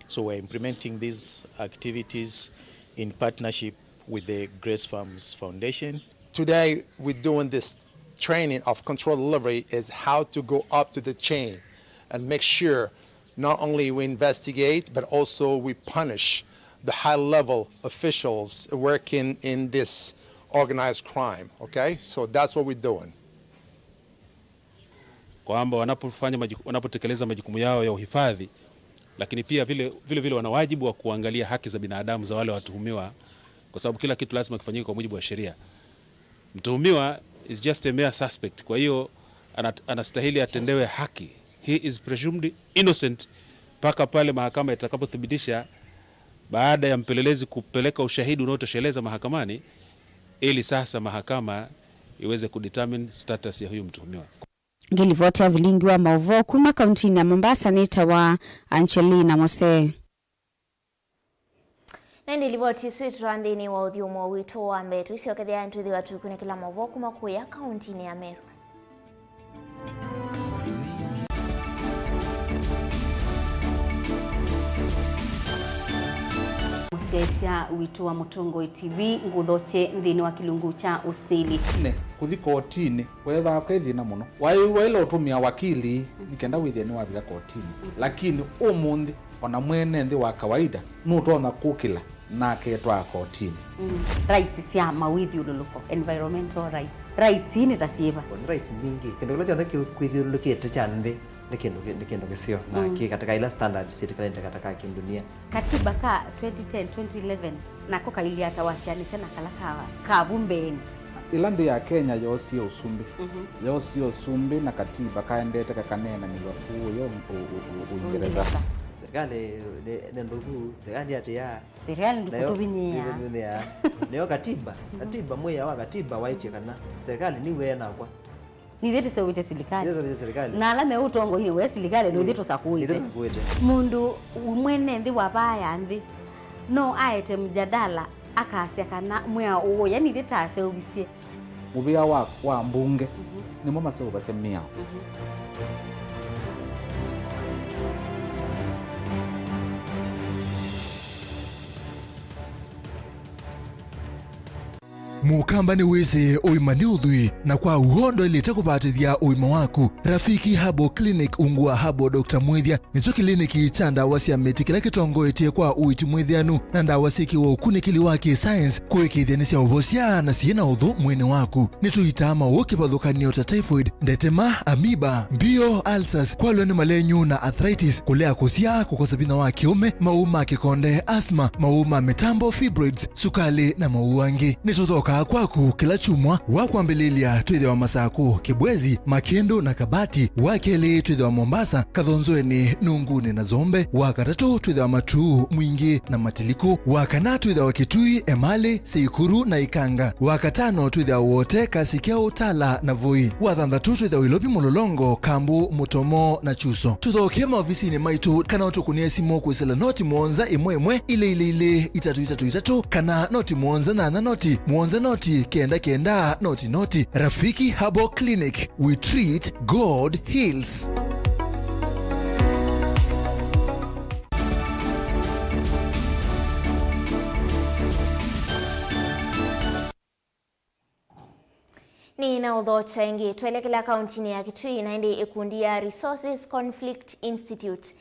So we're implementing these activities in partnership with the Grace Farms Foundation. Today, we're doing this training of control delivery is how to go up to the chain and make sure not only we investigate, but also we punish the high-level officials working in this organized crime, okay? So that's what we're doing. Kwamba wanapofanya majuku-, wanapotekeleza majukumu yao ya uhifadhi, lakini pia vile, vile vile wana wajibu wa kuangalia haki za binadamu za wale watuhumiwa, kwa sababu kila kitu lazima kifanyike kwa mujibu wa sheria. Mtuhumiwa is just a mere suspect, kwa hiyo ana-, anastahili atendewe haki. He is presumed innocent mpaka pale mahakama itakapothibitisha, baada ya mpelelezi kupeleka ushahidi unaotosheleza mahakamani, ili sasa mahakama iweze kudetermine status ya huyu mtuhumiwa. Ngilivoti ya vilingi wa mauvoo kuma kauntinĩ ya Mombasa nĩtawa Angelina Mose. Na ĩndĩ livoti isu itũtwaa nthĩnĩ wa ũthyũmũo witũ wa mbee. Tũisyokethya twĩthĩwa tũikunĩkĩla mauvoo kuma kũya kauntinĩ ya Meru. Mũsyaĩĩsya witũ wa Mũtongoi T V ngũthokye nthĩnĩ wa kĩlungu kya ũsili. Ne, kũthi kotinĩ kweethĩawa kwĩ thĩna mũno. Waĩ waĩle ũtũmĩa wakili nĩ kenda wĩthĩe nĩwavika kotinĩ. Lakini ũmũnthĩ, o na mwene nthĩ wa kawaida nũtonya kũkĩla na aketwaa kotinĩ. Mm. Rights sya mawĩthyũlũlũko, environmental rights. Rights ii nĩ ta syĩva? Nĩ rights mbingĩ. Kĩndũ kĩla kyonthe kĩ-, kwĩthyũlũlũkĩte kya nthĩ nĩ kĩndũ kĩ-, nĩ kĩndũ kĩseo, na kĩ katika ila standards syĩtĩkĩlanĩte katika kĩndunia. Katiba ka twenty ten, twenty eleven, nako kailyĩ ata wasyaanĩsya na kala ka, ka vu mbeenĩ? Ĩla nthĩ ya Kenya yoosie ũsumbĩ, yoosie ũsumbĩ na katiba kaendete kakaneenanĩw'a kũũya ũ-, ũ-, ũ-, ũ-, Ũingereza. Ũingereza. Serikali nĩ, nĩ nthũku, serikali atĩa? Serikali ndĩkũtũvinyĩĩa. Ndĩkũtũvinyĩĩa. Nĩyo katiba, katiba, mwĩao wa katiba waĩtye kana serikali nĩw'e nakwa. Nithyĩ tũseũvĩtye silikalĩ. Nithyĩ tũseũvĩtye silikalĩ. Na ala me ũtongoinĩ we silikalĩ, nũthyĩ tũsakũĩte. Nithyĩ tũsakũĩte. Mũndũ mwene nthĩ wa vaa ya nthĩ no aete mjadala akasya kana mwĩao ũũ, yani ithyĩ taseũvisye. Mũvĩa wa, wa mbunge nĩmo maseũvasya mĩao. Mũkamba nĩwĩsĩ ũima nĩ ũthwii, na kwa w'o ndwaĩlĩte kũvatĩthya ũima waku. Rafiki Herbal Clinic ungu wa Herbal Doctor Mwĩthya nĩkyo kĩliniki kya ndawa sya mĩtĩ kĩla kĩtongoetye kwa ũiiti mwĩthĩanu na ndawa syĩkĩwe ũkunĩkĩli wa kĩ-science kũĩkĩĩthya nĩ sya ũvosya na syĩ na ũthũ mwĩĩnĩ waku. Nĩtũitaa maũũ kĩvathũkany'o ta typhoid, ndetema, amoeba, mbio, ulcers, kwalw'a nĩ malenyu na arthritis, kũlea kũsyaa, kũkosa vinya wa kĩũme, maũũ ma kĩkonde, asthma, maũũ ma mĩtambo, fibroids, sukalĩ, na maũũ angĩ. Nĩtũthokaa kwaku kĩla kyumwa. Wa kwambĩlĩlya twĩthĩawa Masakũ, Kĩbwezi, Makĩndũ na Kabati. Wa kelĩ twĩthĩawa Mombasa, Kathonzweni, Nungunĩ na Zombe. Wa katatũ twĩthĩawa Matuu, Mwingĩ na Matiliku. Wa kana twĩthĩawa Kitui, Emali, Seikuru na Ikanga. Wa katano twĩthĩawa Wote, Kasikeu, Tala na Voi. Wa thanthatũ twĩthĩawa Ilovi, Mũlolongo, Kambu, Mũtomo na Chuso. Tũthokee maovisinĩ maitũ kana ũtũkũnĩe simũ kwĩsĩla noti mũonza ĩmwe ĩmwe, ilĩ ilĩ ilĩ, itatũ itatũ itatũ, kana noti mũonza nyanya noti, mũonza noti, kenda kenda, noti noti. Rafiki Herbal Clinic, we treat, God heals. Nĩ na ũthokya ĩngĩ, twelekela kauntinĩ ya Kitui, na ĩndĩ ĩkundi ya Resources Conflict Institute,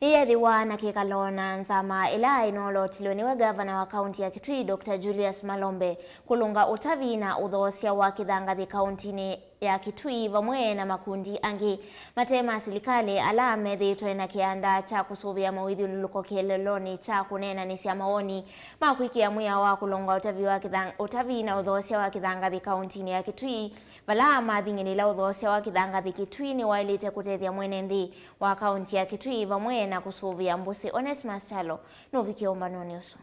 Nĩyeethĩwa na kĩkalo na nzama ĩla ĩnoolotilwe nĩwe ngavana wa kaunti ya Kitui, Doctor Julius Malombe, kũlũnga ũtavi na ũthoosya wa kĩthangathĩ kauntinĩ ya Kitui vamwe na makundi angĩ mate ma silikalĩ ala methĩĩtwe na kĩanda kya kũsũvĩa mawĩthyũlũlũko kĩeleelonĩ kya kũneenanĩsya mawoni ma kwĩkĩa mwĩao wa kũlũnga ũtavi wa kĩthang-, ũtavi na ũthoosya wa kĩthangathĩ kauntinĩ ya Kitui, vala mathing'ĩlĩla ũthoosya wa kĩthangathĩ Kitui nĩwaĩlĩte kũtethya mwene nthĩ wa kaunti ya Kitui vamwe na kũsũvĩa mbũsĩ. Onesmus Kyalo nũvikie ũmbanonĩ ũsu.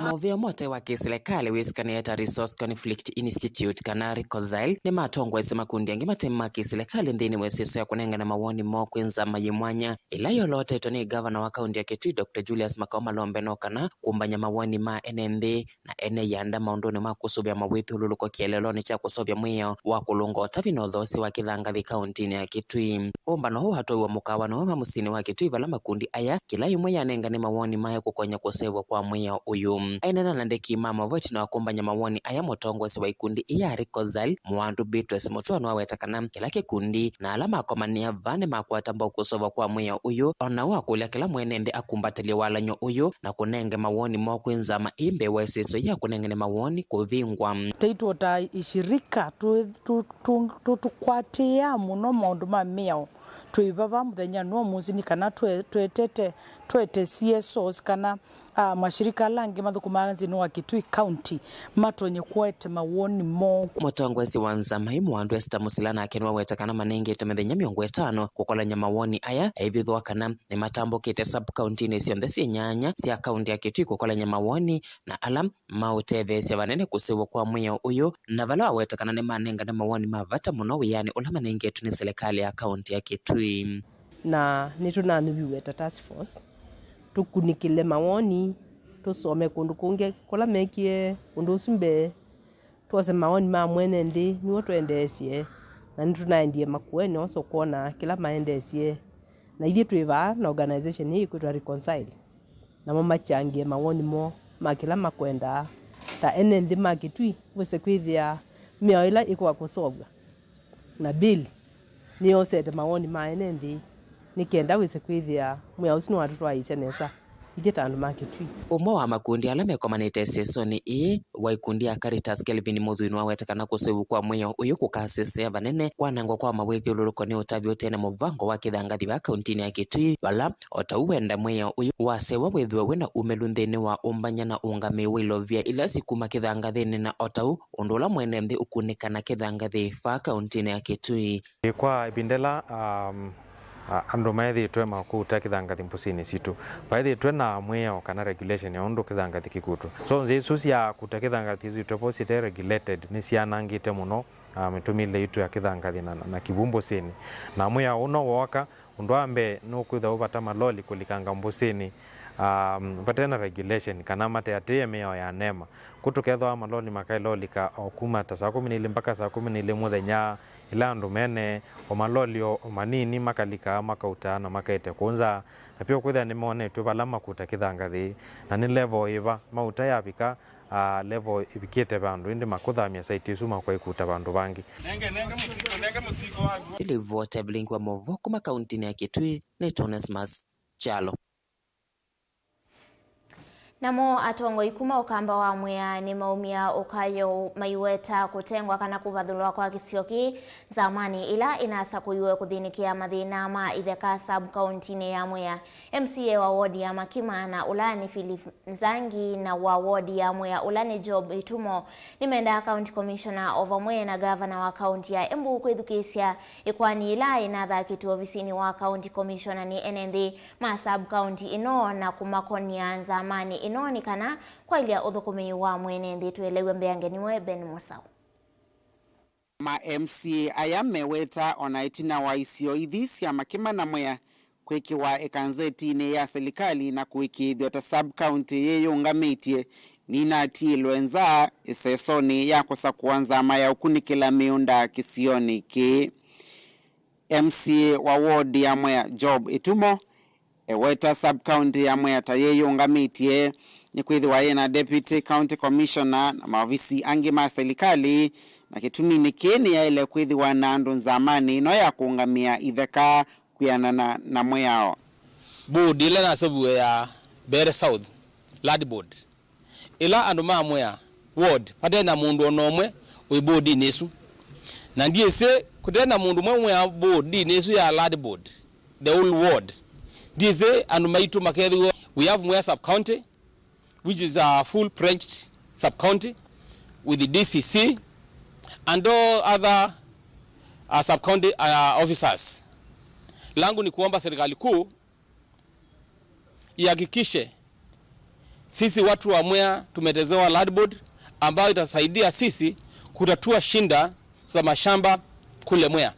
Mũvĩa ũmwe ũte wa kĩsilikalĩ wĩsĩkanĩe ta Resource Conflict Institute, kana RECONCILE, nĩmatongoesye makundi angĩ mate ma kĩsilikalĩ nthĩnĩ wa ĩsĩso ya kũnengane mawoni moo kwĩ nzama yĩ mwanya ĩla yolotetwe nĩ ngavana wa kaunti ya Kitui, Doctor Julius Makau Malombe, no kana kũmbany'a mawoni ma ene nthĩ na ene ianda maũndũnĩ ma kũsũvĩa mawĩthyũlũlũko kĩeleelonĩ kya kũseũvya mwĩao wa kũlũnga ũtavi na ũthoosya wa kĩthangathĩ kauntinĩ ya Kitui. Ũmbano ũũ watwaiwe mũkawanĩ ũmwe wa mũsyĩnĩ wa Kitui, vala makundi aya kĩla ĩmwe yanengane mawoni mayo kũkonya kũseũvw'a kwa mwĩao ũyũ. Aineena na andĩki ma mavoti na wakũmbany'a mawoni aya, mũtongoesya wa ikundi ii ya RECONCILE, Mwandu Beatrice Mutua, nĩwaweta kana kĩla kĩkundi na ala makomanĩa vaa nĩmakwata mbau kũseũvw'a kwa mwĩao ũyũ, o na ũu akũlya kĩla mwene nthĩ akumbatĩlye walany'o ũyũ na kũnenge mawoni moo kwĩ nzama ii mbee wa ĩsĩso ya kũnengane mawoni kũvingwa. Taitũ ta ishirika tũ-, tũ-, tũ-, tũ-, tũkwatĩĩaa mũno maũndũ ma mĩao. Twĩ vava mũthenyanĩ wa ũmũnthĩ nĩ kana twe-, twetete, twete C S Os kana, ah, mashirika ala angĩ mathũkũmaa nthĩnĩ wa Kitui County matonye kũete mawoni moo. Mũtongoesya wa nzama ĩ Mwandu Esther Musila nake nĩwaweta kana manengetwe mĩthenya mĩongo ĩtano kũkolany'a mawoni aya, aivithwa kana nĩmatambũkĩte sub-county-inĩ syonthe syĩ nyanya sya kaunti ya Kitui kũkolany'a mawoni na ala maũtetheesya vanene kũseũvw'a kwa mwĩao ũyũ, na vala waweta kana nĩmanengane mawoni ma vata mũno wĩanĩ ũla manengetwe nĩ silikalĩ ya kaunti ya Kitui. Na nĩtũnanũviw'e ta task force tũkunĩkĩle mawoni, tũsome kũndũ kũngĩ kũla mekie ũndũ ũsu mbee, twose mawoni ma mwene nthĩ nĩw'o twendeesye, na nĩtũnaendie makueni oso kwona kĩla maendeesye. Na ithyĩ twĩ vaa na organization ĩĩ ĩkwĩtwa RECONCILE, namo machangie mawoni moo ma kĩla makwendaa ta ene nthĩ ma Kitui wĩse kwĩthĩa mĩao ĩla ĩkũa kũseũvw'a na bill nĩyosete mawoni ma ene nthĩ nĩ kenda wĩse kwĩthĩa mwĩao ũsu nĩwatũtwaĩĩsya nesa ithyĩ ta andũ ma Kitui. Ũmwe wa makundi ala mekomanĩte ĩsĩsonĩ ĩĩ wa ikundi ya Caritas, Kelvin Mũthui, nĩwaweta kana kũseũvw'a kwa mwĩao ũyũ kũkasisya vanene kwanangwa kwa mawĩthyũlũlũko nĩ ũtavi ũte na mũvango wa kĩthangathĩ vaa kauntinĩ ya Kitui, vala o ta ũu wenda mwĩao ũyũ waseũvw'a wĩthĩwe wĩ na umĩlu nthĩnĩ wa ũmbany'a na ũngamĩi wa ilovia ila sikuma kĩthangathĩnĩ, na o ta ũu ũndũ ũla mwene nthĩ ũkunĩka na kĩthangathĩ vaa kauntinĩ ya Kitui. Ĩ, kwa ĩvinda ĩla, um, a-, andũ maethĩĩtwe makũuta kĩthangathĩ mbũsĩnĩ sitũ, vaethĩĩtwe na mwĩao kana regulation ya ũndũ kĩthangathĩ kĩkutwa. So nzĩa isu sya kũuta kĩthangathĩ syĩthĩĩtwe vo syĩte regulated nĩsyanangĩte mũno, ah, mĩtũmĩle yitũ ya kĩthangathĩ na, na, na kĩw'ũ mbũsĩnĩ. Na mwĩao ũũ no wooka, ũndũ wa mbee nũkwĩthwa ũvata maloli kũlikanga mbũsĩnĩ, um, vate na regulation kana mateatĩĩe mĩao ya NEMA. Kũ tũkethĩwa maloli makaĩla ũlika o kuma ta saa kũmi na ilĩ mpaka saa kũmi na ilĩ mũthenya, ĩla andũ mene o maloli o, o manini makalikaa makautaa na makaete kũũ nza, na pia kwĩthĩa nĩmonetw'e vala makuta kĩthangathĩ, na nĩ level ĩva mauta yavika, ah, level ĩvikĩte vandũ, ĩndĩ makũthamya site ĩsu makwaikuta vandũ vangĩ. Nĩlivoti ya vilingi wa movoo kuma kauntinĩ ya Kitui nĩ Onesmus Kyalo. Namo atongoi kuma ũkamba wa Mwea nĩmaumya ũkayo maiweta kũtengwa kana kũvathũlwa kwa kĩsio kĩĩ nzamanĩ ĩla ĩnasakũiwe kũthĩnĩkĩa mathĩna ma itheka sub-kauntinĩ ya Mwea. M C A wa wodi ya Makima na ũla nĩ Philip Nzangi na wa wodi ya Mwea ũla nĩ Job Itumo nĩmendaa County Commissioner o vamwe na gavana wa kaunti ya Embu kwĩthukĩĩsya ĩkoani yĩla yĩnathakĩtwe ovisinĩ wa County Commissioner nĩ ene nthĩ ma sub-county ĩno na kũmakonia nzamanĩ ĩno nĩ kana kwaĩlya ũthũkũmi wa mwene nthĩ. Twĩelewe mbeange nĩwe Ben Mũsaũ. Ma M C A aya meweta o na ĩtina wa isio ithi sya Makima na Mwea kwĩkĩwa ĩkanzetinĩ ya silikalĩ na kũĩkĩĩthw'a ta sub-county yĩyũngamĩtye, nĩnatiĩlwe nza ĩsesonĩ ya kũsakũa nzama ya ũkunĩkĩla mĩũnda kĩsionĩ kĩĩ. M C A wa ward ya Mwea, Job Itumo, eweta sub-county ya Mwea ta yĩyũngamĩtye nĩkwĩthĩwa yĩna Deputy County Commissioner na maovisi angĩ ma silikalĩ, Na kĩtuminĩ kĩĩ nĩyaĩle kwĩthĩwa na andũ nzamanĩ ĩno ya kũũngamĩa itheka kwĩanana na mwĩao. Board ĩla naseũviw'e ya Mbeere South Land Board, ĩla andũ ma mwĩa ward vate na mũndũ o na ũmwe wĩ boardinĩ ĩsu. Na ndyĩsĩ kũte na mũndũ ũmwe mwĩa boardinĩ ĩsu ya land board, the whole ward. Ndyĩsĩ andũ maitũ makethĩwa, we have Mwea sub county, which is a full-fledged sub county with the D C C and all other uh, sub county uh, officers. Langu ni kuomba serikali kuu ihakikishe sisi watu wa Mwea tumetezewa land board ambayo itasaidia sisi kutatua shinda za mashamba kule Mwea.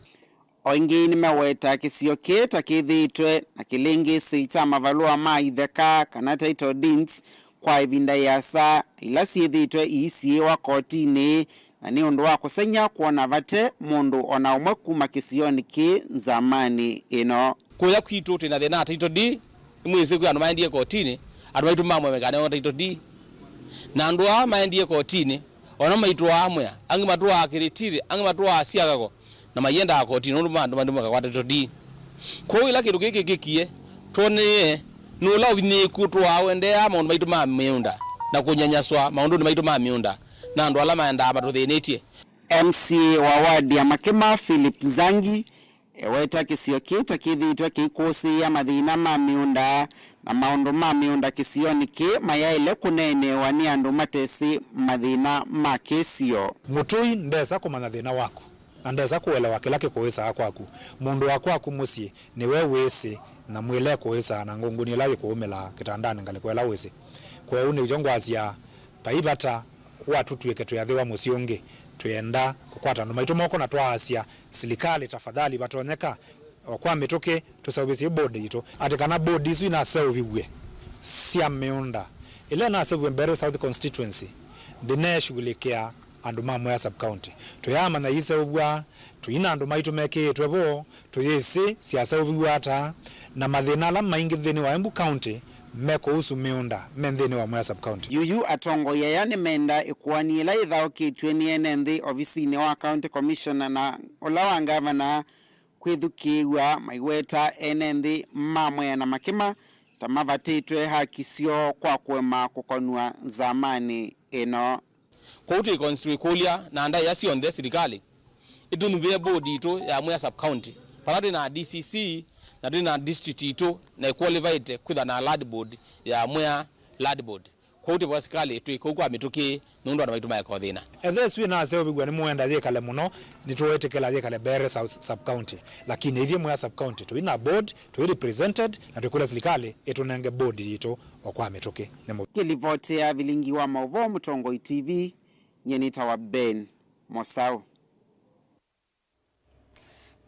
O ĩngĩ nĩmewetaa kĩsio kĩĩ ta kĩthĩĩtwe na kĩlĩngĩsĩ kya mavalũa ma itheka kana title deeds kwa ĩvinda ĩasa, ila syĩthĩĩtwe iisiĩĩwa kotinĩ, na nĩ ũndũ wa kũseng'ya kwona vate mũndũ o na ũmwe kuma kĩsionĩ kĩĩ nzamanĩ ĩno. Kũya kwitũ twĩ na thĩna wa title deed. Nĩmwĩsĩ kwĩ andũ maendie kotinĩ, andũ maitũ mamwe mekaneo title deed. Na andũ aa maendie kotinĩ, o namo maitũaa Mwea, angĩ matũaa Kĩrĩtirĩ, angĩ matũaa Siakago, na maiendaa kotinĩ nũndũ ma andũ maitũ makakwata title deed. Kwoou ĩla kĩndũ kĩĩ kĩkĩkie, twonanie nĩ ũla ũvinyĩĩku ũtũaa ũendeea maũndũ maitũ ma mĩũnda na kũnyanyaswa maũndũnĩ maitũ ma mĩũnda na andũ ala maendaa matũthĩnĩtye. M C A wa ward ya Makema, Philip Nzangi, eweta kĩsio kĩĩ ta kĩthĩĩtwe kĩikũsĩĩa mathĩna ma mĩũnda na maũndũ ma mĩũnda kĩsionĩ kĩĩ mayaĩle kũneeneewa nĩ andũ matesĩ mathĩna ma kĩsio. Mũtũi ndesa kũmanya thĩna waku, na ndesa kũelewa kĩla kĩkũĩsaa kwaku. Mũndũ wa kwaku mũsyĩ nĩwe wĩsĩ, na mwĩle kũĩsaa na ngũngũni ĩla yĩkũũmĩlaa kĩtandanĩ ngalĩko ĩla wĩsĩ. Kwoou nĩkyo ngwasya, vai vata wa tũtw'ĩke twĩathĩwa mũsyĩ ũngĩ, twĩenda kũkwata andũ maitũ moko na twaasya, silikalĩ, tafadhali, vatonyeka, o kwa mĩtũkĩ, tũseũvĩsye board yitũ, atĩ kana board isu inaseũviw'e sya mĩũnda, ĩla inaseũviw'e Mbeere South Constituency, ndĩneeshughulikĩa andũ ma Mwea Sub County. Tũyaamanya iiseũvw'a, tũina andũ maitũ mekĩĩtwe vo, tũyĩsĩ syaseũviw'e ata, na mathĩna ala maingĩ nthĩnĩ wa Embu County me kũhusu mĩũnda me nthĩnĩ wa Mwea Sub County. Yuyu atongoi aya nĩmenda ĩkoani ĩla yĩthaũkĩtw'e nĩ ene nthĩ ovisinĩ wa County Commissioner na ũla wa ngavana kwĩthukĩĩw'a maiweta ene nthĩ ma Mwea na Makema ta mavatĩtwe haki syoo kwa kũema kũkonw'a nzamanĩ ĩno. Kwoou twĩ constituency kũlya na ndaĩa syonthe silikalĩ ĩtũnyuvĩe board yitũ ya Mwea Sub County, vala twĩ na D C C na twĩ na district yitũ na ĩqualified kwĩtha na land board ya Mwea Land Board. Kwoou twĩ vo sikalĩ twĩ kũu kwa mĩtũkĩ nũndũ andũ maitũ maeka ũthĩna. Ethĩwa ĩsu ĩnaseũvĩw'a nĩ mũenda yĩkale mũno, nĩtũũĩtĩkĩla yĩkale Mbeere South Sub County, lakini ithyĩ Mwea Sub County tũi na board, tũi represented, na twĩkũlya silikalĩ ĩtũnenge board yitũ o kwa mĩtũkĩ. Nĩ mũvea. Kĩlivoti ya Vilingi wa Maũvoo, Mũtongoi T V, nyie nĩtawa Ben Mosau.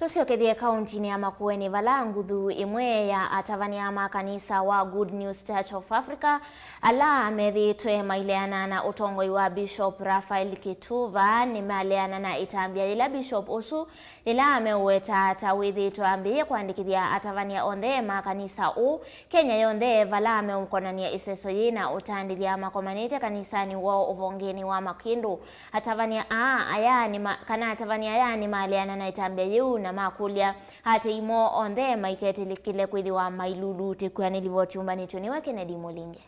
Tũsyokethye kauntinĩ ya Makueni, vala nguthu ĩmwe ya atavany'a ma kanisa wa Good News Church of Africa, ala methĩĩtwe maileana na ũtongoi wa Bishop Raphael Kituva, nĩmaleana na ĩtambya yĩla Bishop ũsu yĩla ameũweta ta wĩthĩĩtwe ambĩĩe kũandĩkĩthya atavany'a onthe ma kanisa ũũ Kenya yonthe, vala ameũkonany'a ĩseso yĩna ũtandĩthya makomanĩte kanisanĩ woo ũvongenĩ wa Makĩndũ. Atavany'a aa aya nĩma-, kana atavany'a aya nĩmaleana na ĩtambya yĩu na makũlya aatĩĩi moo onthe maiketĩkĩle kwĩthĩwa mailulutĩkw'a. Nĩ livoti yũmbanĩtw'e nĩwe Kennedy Mũlinge.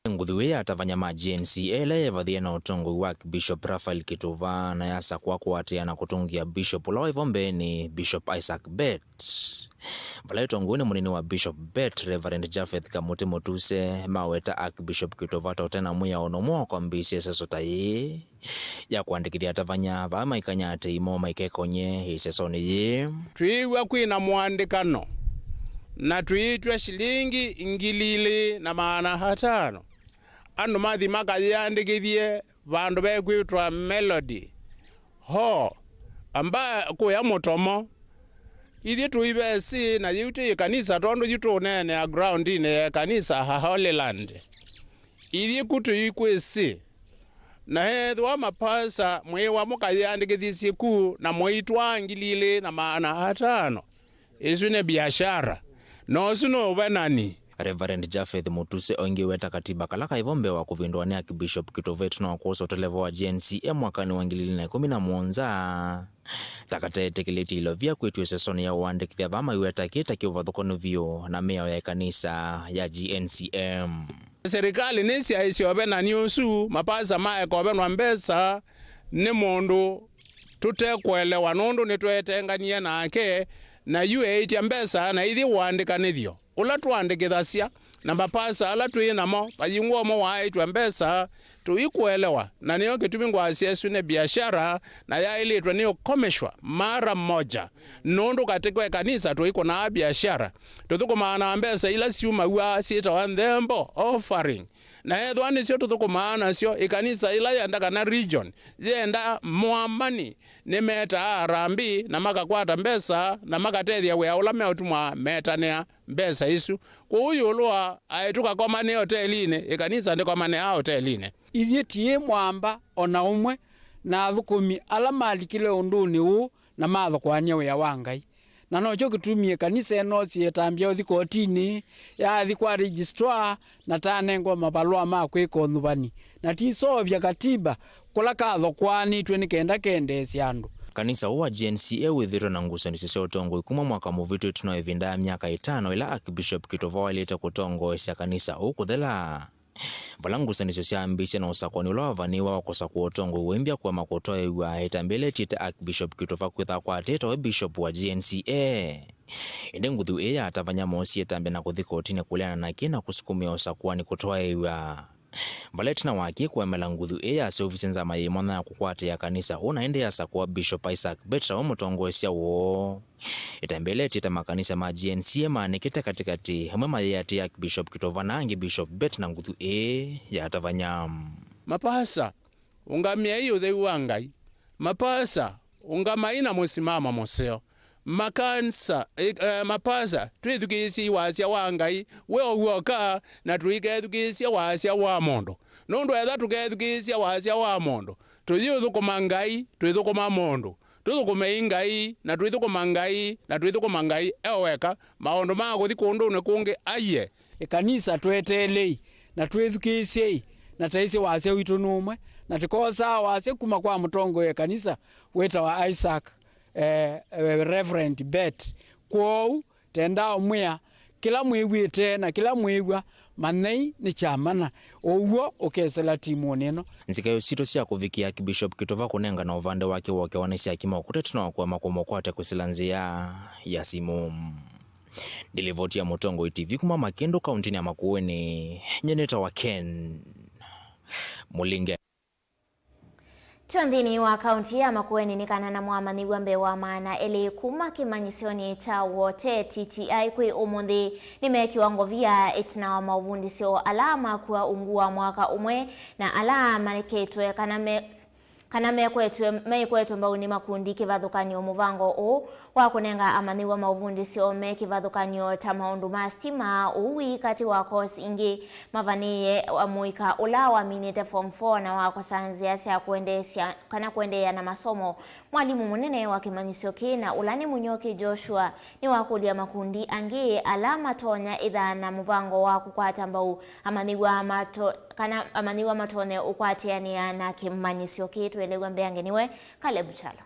Nguthu ĩĩ ya atavany'a ma G N C A ĩla yeevathie na ũtongoi wa Archbishop Raphael Kituva na yasakũa kũatĩĩa na kũtũngĩa Bishop ũla waĩ vo mbeenĩ, Bishop Isaac Bett. Vala ĩtongoew'e nĩ mũnini wa Bishop Bett, Reverend Japheth Kamũtĩ Mũtuse, maweta Archbishop Kituva ta ũte na mwĩao o na ũmwe wa kwambĩĩsya ĩseso ta yĩĩ ya kũandĩkĩthya atavany'a vaa maikany'a aatĩĩi moo maikekonye ĩsesonĩ yĩĩ. Twĩĩw'a kwĩ na mũandĩkano na tũitw'a shilingi ngili ilĩ na maana atano andũ mathi makayĩandĩkĩthye vandũ vekwĩtwa Melody Hall, amba kũya Mũtomo. Ithyĩ tũivesĩ na yĩu ti ĩkanisa, tondũ yu tũũneenea groundinĩ ya ĩkanisa ha Holy Land. Ithyĩ ku tũikwĩsĩ. Na ethĩwa mapasa mwĩĩwa mũkayĩandĩkĩthisye ku na mũitwaa ngili ilĩ na maana atano, ĩsu nĩ biashara. Na ũsu nĩ ũvenani. Reverend Japheth Mutuse oingiweta katiba kala kaivo mbee wa kuvindũwa nĩ Archbishop Kituva ĩtina wa kwosa ũtelevo wa G N C A mwakanĩ wa ngili ili na ĩkũmi na mũonza, ta katetĩkĩlĩtye ilovia kwĩtw'e sesoni ya ũandĩkĩthya vaa maiweta kĩ ta kĩũvathũkanu vyũ na mĩao ya ĩkanisa ya G N C M. Serikali nĩsyaĩsye ũvenani ũsu, mapasa maeka ũvenwa mbesa nĩ mũndũ tũtekũelewa, nũndũ nĩtweetenganie nake, na yu eĩtya mbesa na ithyĩ ũandĩkanĩthyo ũla tũandĩkĩthasya na mapasa ala twĩ namo, vayingwa ũmwe waaĩtw'a mbesa tũikũelewa, na nĩyo kĩtumi ngwasya ĩsu nĩ biashara, na yaĩlĩtwe nĩ ũkomeshwa mara moja, nũndũ katĩ kwa ĩkanisa tũikũnaa biashara, tũthũkũmaa na mbesa ila syumaw'a syĩtawa nthembo, offering, na ethĩwa nĩsyo tũthũkũmaa nasyo, ĩkanisa ĩla yenda kana region yenda mwamani nĩmetaa harambee na makakwata mbesa na makatethya wĩa ũla meũtumwa metanĩa mbesa isu. Kwoou ĩũlũ wa aĩ tũkakomanĩa ũtelinĩ, ĩkanisa ndĩkomanĩaa ũtelinĩ. Ithyĩ tiĩ mwamba o na ũmwe na athũkũmi ala malikile ũndũnĩ ũũ na mathũkũany'a wĩa wa Ngai. Na nokyo kĩtumi ĩkanisa ĩno syĩtambya ũthi kotinĩ, yaathi kwa registrar, na tanengwa mavalũa ma kwĩka ũnyuvani, na tisoovya katiba kũla kathũkũanĩtw'e nĩ kenda kendeesya andũ. Kanisa ũũ wa G N C A wĩthĩĩtwe na ngusanĩsyo sya ũtongoi kuma mwaka mũvĩtu ĩtina wa ĩvinda ya myaka ĩtano ĩla Archbishop Kituva waĩlĩte kũtongoesya kanisa ũũ kũthela. Vala ngusanĩsyo syaambĩĩsye na ũsakũani ũla wavanĩĩwe wa kũsakũa ũtongoi waimbya kũema kũtwaĩw'a, ĩtambya ĩla ĩtiĩte Archbishop Kituva kwĩthwa kwatĩĩtwe we Bishop wa G N C A. Ĩndĩ nguthu ĩĩ ya atavany'a moosie ĩtambya na kũthi kotinĩ kũleana nakĩ na kũsukumĩa ũsakũani kũtwaĩw'a. Vala ĩtina wa kĩ kũemela nguthu ĩĩ yaseũvisye nzama yĩ mwanya ya kũkwatĩĩa kanisa ũũ na ĩndĩ yasakũa Bishop Isaac Bett ta we mũtongoesya woo. Ĩtambya ĩla ĩtiĩte makanisa ma G N C A maanĩkĩte katĩkatĩ, amwe mayĩatĩĩa Bishop Kituva na angĩ Bishop Bett na nguthu ĩĩ ya atavany'a. Mapasa, ũngamĩai ũtheu wa Ngai. Mapasa, ũngamai na mũsimamo mũseo. Makanisa, eh, eh, mapasa, twĩthukĩĩsyei wasya wa Ngai we ũw'oka, na tũikethukĩĩsya wasya wa mũndũ. Nũndũ ethĩwa tũkethukĩĩsya wasya wa mũndũ, tũyĩũthũkũma Ngai, twĩthũkũma mũndũ. Tũthũkũmei Ngai, na twĩthũkũma Ngai, na twĩthũkũma Ngai e weka, maũndũ ma kũthi kũndũnĩ kũngĩ aiye. Ĩkanisa tweteelei, na twĩthukĩĩsyei, na taĩsĩ wasya witũ nũmwe, na tũkosaa wasya kuma kwa mũtongoi wa ĩkanisa wĩtawa Isaac, eh, eh, Reverend Bett. Kwoou, tendaa ũmwĩa, kĩla mwĩw'ĩte na kĩla mwĩw'a, manyai nĩ kya mana, ũw'o ũkesela timunĩ ĩno. Nzika sitũ sya kũvikĩa Archbishop Kituva kũnengana ũvande wake wokewa nĩsyakima ũkũta ĩtina wa kũema kũmũkwata kwĩsĩla nzĩa ya simũ. Ndilivoti ya Mũtongoi T V kuma Makĩndũ, kauntinĩ ya Makueni, nyie nĩtawa Ken Mũlinge. Kyo nthĩnĩ wa kaunti ya Makueni nĩ kana na mwamanyĩw'a mbee wa maana elĩ kuma kĩmanyĩsyonĩ kya Wote T T I kwĩ ũmũnthĩ nĩmekiwa ngovia ĩtina wa maũvundĩsyo ala makua ungu wa mwaka ũmwe, na ala manĩkĩtwe kana me, kana mekwetwe, meikwetwe mbau nĩ makundi kĩvathũkany'o. Mũvango ũũ wa kũnenga amanyĩw'a maũvundĩsyo me kĩvathũkany'o ta maũndũ ma sitima, ũui katĩ wa course ingĩ, mavanĩĩe mũika ũla waminĩte form four na wakosa nzĩa sya kũendeesya kana kũendeea na masomo. Mwalimũ mũnene wa kĩmanyĩsyo kĩĩ na ũla nĩ Mũnyoki Joshua nĩwakũlya makundi angĩ ala matonya ĩtha na mũvango wa kũkwata mbau amanyĩw'a mato-, kana amanyĩw'a matonye ũkwatĩanĩa na kĩmanyĩsyo kĩĩ. Twelew'a mbeange nĩwe Caleb Kyalo.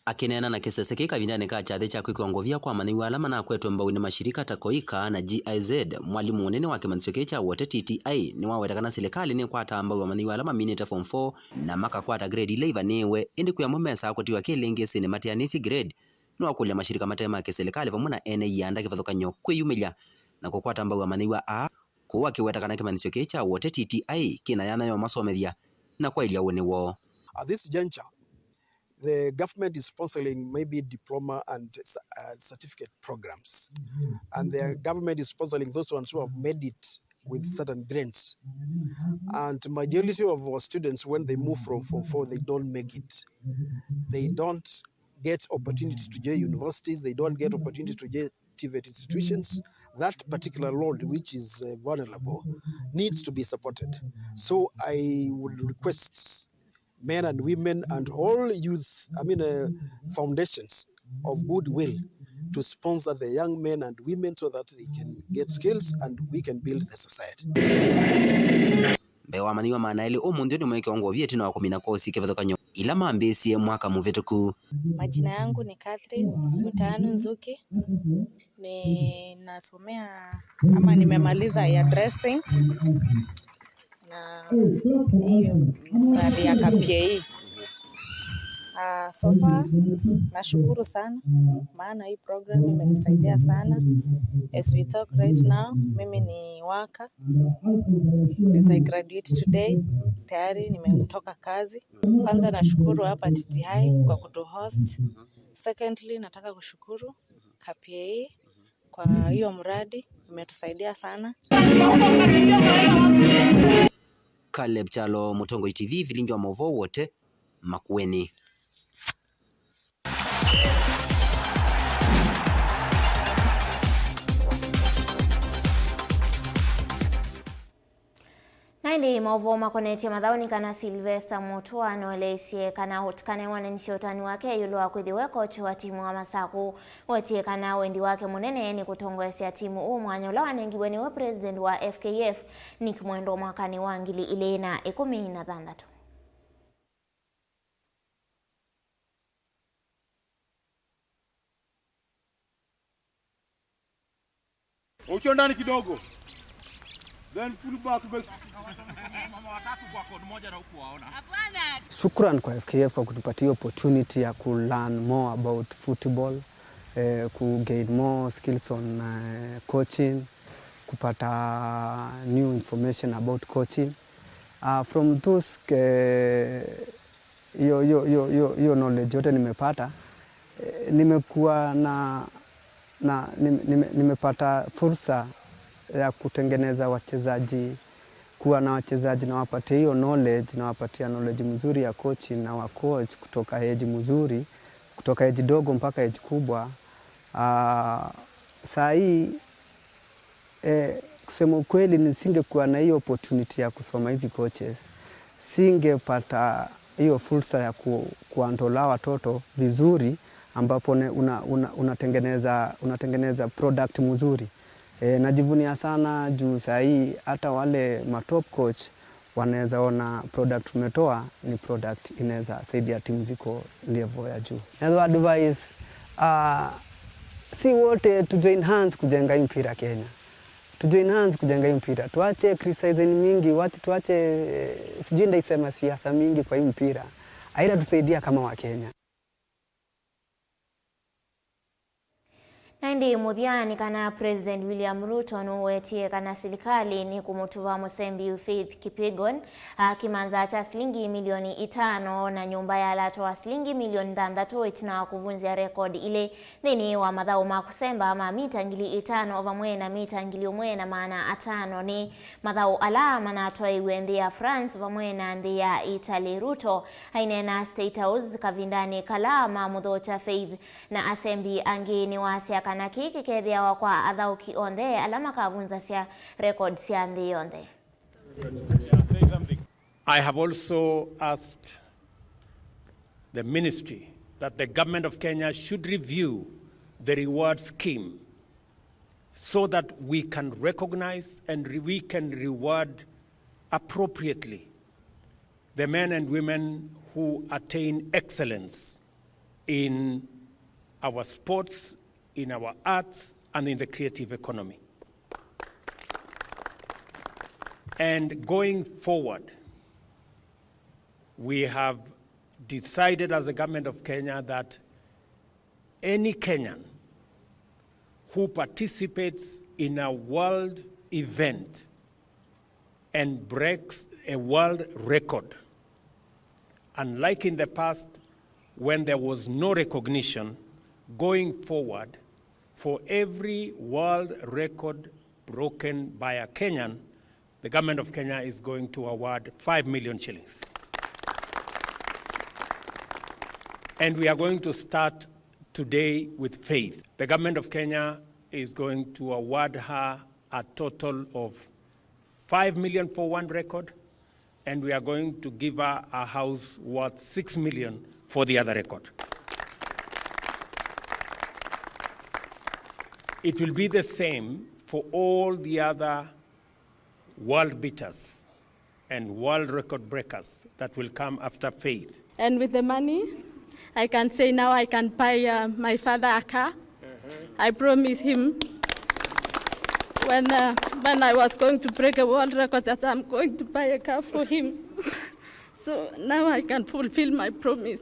Akĩneena na kĩsese kĩĩ kavindanĩ ka kyathĩ kya kwĩkĩwa ngovia kwa amanyĩw'a ala manakwetwe mbau nĩ mashirika ta Koika na G I Z, mwalimũ mũnene wa kĩmanyĩsyo kĩĩ kya Wote T T I nĩwaweta kana silikalĩ nĩkwataa mbau amanyĩw'a ala maminĩte form four na makakwata grade ila ivanĩĩwe, ĩndĩ kwĩ amwe mesaa kũtiwa kĩlĩngĩsĩnĩ mateanĩsye grade. Nĩwakũlya mashirika mate ma kĩsilikalĩ vamwe na ene ianda kĩvathũkany'o kwĩyumĩlya na kũkwata mbau amanyĩw'a aa. Kũu akĩweta kana kĩmanyĩsyo kĩĩ kya Wote T T I kĩna yanya ya ũmasomethya na kwaĩlya ũnĩ woo. At this juncture, the government is sponsoring maybe diploma and, uh, certificate programs. And the government is sponsoring those ones who have made it with certain grants. And majority of our students, when they move from form four, they don't make it. They don't get opportunity to join universities. They don't get opportunity to join TVET institutions. That particular load, which is, uh, vulnerable, needs to be supported. So I would request men and women and all youth, I mean, uh, foundations of goodwill to sponsor the young men and women so that they can get skills and we can build the society. Mbee wa amanyĩw'a maana elĩ ũmũnthĩ nĩmwekewa ngũa ĩtina wa kũmina kosi kĩvathũkany'o ila mambĩĩsye mwaka mũvĩtũku. Majina yangu ni Catherine Mtaanu Nzuki. Ninasomea ama nimemaliza hairdressing na hii mradi ya K P A. Ah, so far nashukuru sana maana hii program imenisaidia sana. As we talk right now, mimi ni worker. As I graduate today, tayari nimetoka kazi. Kwanza nashukuru hapa T T I kwa kutuhost. Secondly, nataka kushukuru K P A kwa hiyo mradi, imetusaidia sana. Caleb Kyalo, Mũtongoi T V, vilingi wa maũvoo wote Makueni. Na ĩndĩ maũvoo makonetye mathaũ nĩ kana Sylvester Mutua nũeleisye kana ũtikane wonany'e ũtanu wake ĩũlũ wa kwĩthĩwa e kochi wa timu wa Masakũ. Wetie kana wendi wake mũnene nĩ kũtongoesya timu ũũ mwanya ũla wanengiwe nĩwe president wa F K F, Nick Mwendwa, mwakanĩ wa ngili ilĩ na ĩkũmi na thanthatũ. Ucho ndani kidogo. Then full back, back. Shukran kwa F K F kwa kutupatia opportunity ya ku learn more about football, eh, ku gain more skills on, eh, coaching, kupata new information about coaching. Uh, from those, eh, hiyo, hiyo, hiyo, hiyo, hiyo knowledge yote nimepata, eh, nimekuwa na, na nime-, nime-, nimepata fursa ya kutengeneza wachezaji, kuwa na wachezaji, nawapatia hiyo knowledge, nawapatia knowledge mzuri ya coaching, na wa coach kutoka age mzuri, kutoka age dogo mpaka age kubwa. Ah, saa hii Eh, kusema ukweli, nisingekuwa na hiyo opportunity ya kusoma hizi coaches, singepata hiyo fursa ya ku-, kuantola watoto vizuri, ambapo ne-, una-, una-, unatengeneza, unatengeneza product mzuri. Eh, najivunia sana juu saa hii hata wale ma top coach wanaweza ona product umetoa ni product inaweza saidia timu ziko level ya juu. Naweza advise, ah, si wote tu join hands kujenga hii mpira Kenya. Tu join hands kujenga hii mpira. Tuache criticizing mingi, watu tuache, eh, sijui ndaisema siasa mingi kwa hii mpira. Haitatusaidia kama wa Kenya. Na ĩndĩ mũthya nĩ kana President William Ruto nũwetie kana silikalĩ nĩ kũmũtuva mũsembi Faith Kipyegon, a, kĩmanza kya silingi milioni itano na nyũmba ya lato wa silingi milioni thanthatũ ĩtina wa kũvunzya rekondi ilĩ nthĩnĩ wa mathaũ ma kũsemba ma mita ngili itano vamwe na mita ngili ũmwe na maana atano. Nĩ mathaũ ala manatwaĩiwe nthĩ ya France vamwe na nthĩ ya Italy. Ruto aineena State House kavindanĩ kala mamũthokya Faith na asembi angĩ nĩwasya kana kĩĩ kĩkethĩawa kwa athaũki onthe ala makavunzasya record sya nthĩ yonthe. I have also asked the ministry that the government of Kenya should review the reward scheme so that we can recognize and re-, we can reward appropriately the men and women who attain excellence in our sports, in our arts, and in the creative economy. And going forward, we have decided as the government of Kenya that any Kenyan who participates in a world event and breaks a world record, unlike in the past when there was no recognition, going forward, for every world record broken by a Kenyan, the government of Kenya is going to award five million shillings. And we are going to start today with Faith. The government of Kenya is going to award her a total of five million for one record, and we are going to give her a house worth six million for the other record. It will be the same for all the other world beaters and world record breakers that will come after Faith. And with the money, I can say now I can buy, uh, my father a car. I promised him when, uh, when I was going to break a world record that I'm going to buy a car for him. So now I can fulfill my promise.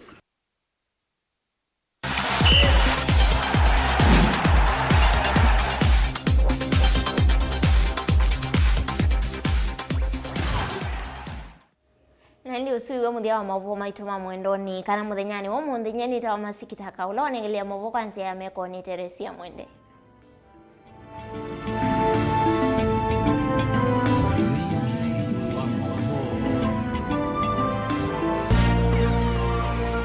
Na ĩndĩ ũsu nĩw'o mũthya wa maũvoo maitũ ma Mwendonĩ kana mũthenyanĩ wa ũmũnthĩ. Nyie nĩtawa Masikitaka, ũla wanengelea maũvoo kwa nzĩa ya meko nĩ Teresia Mwende.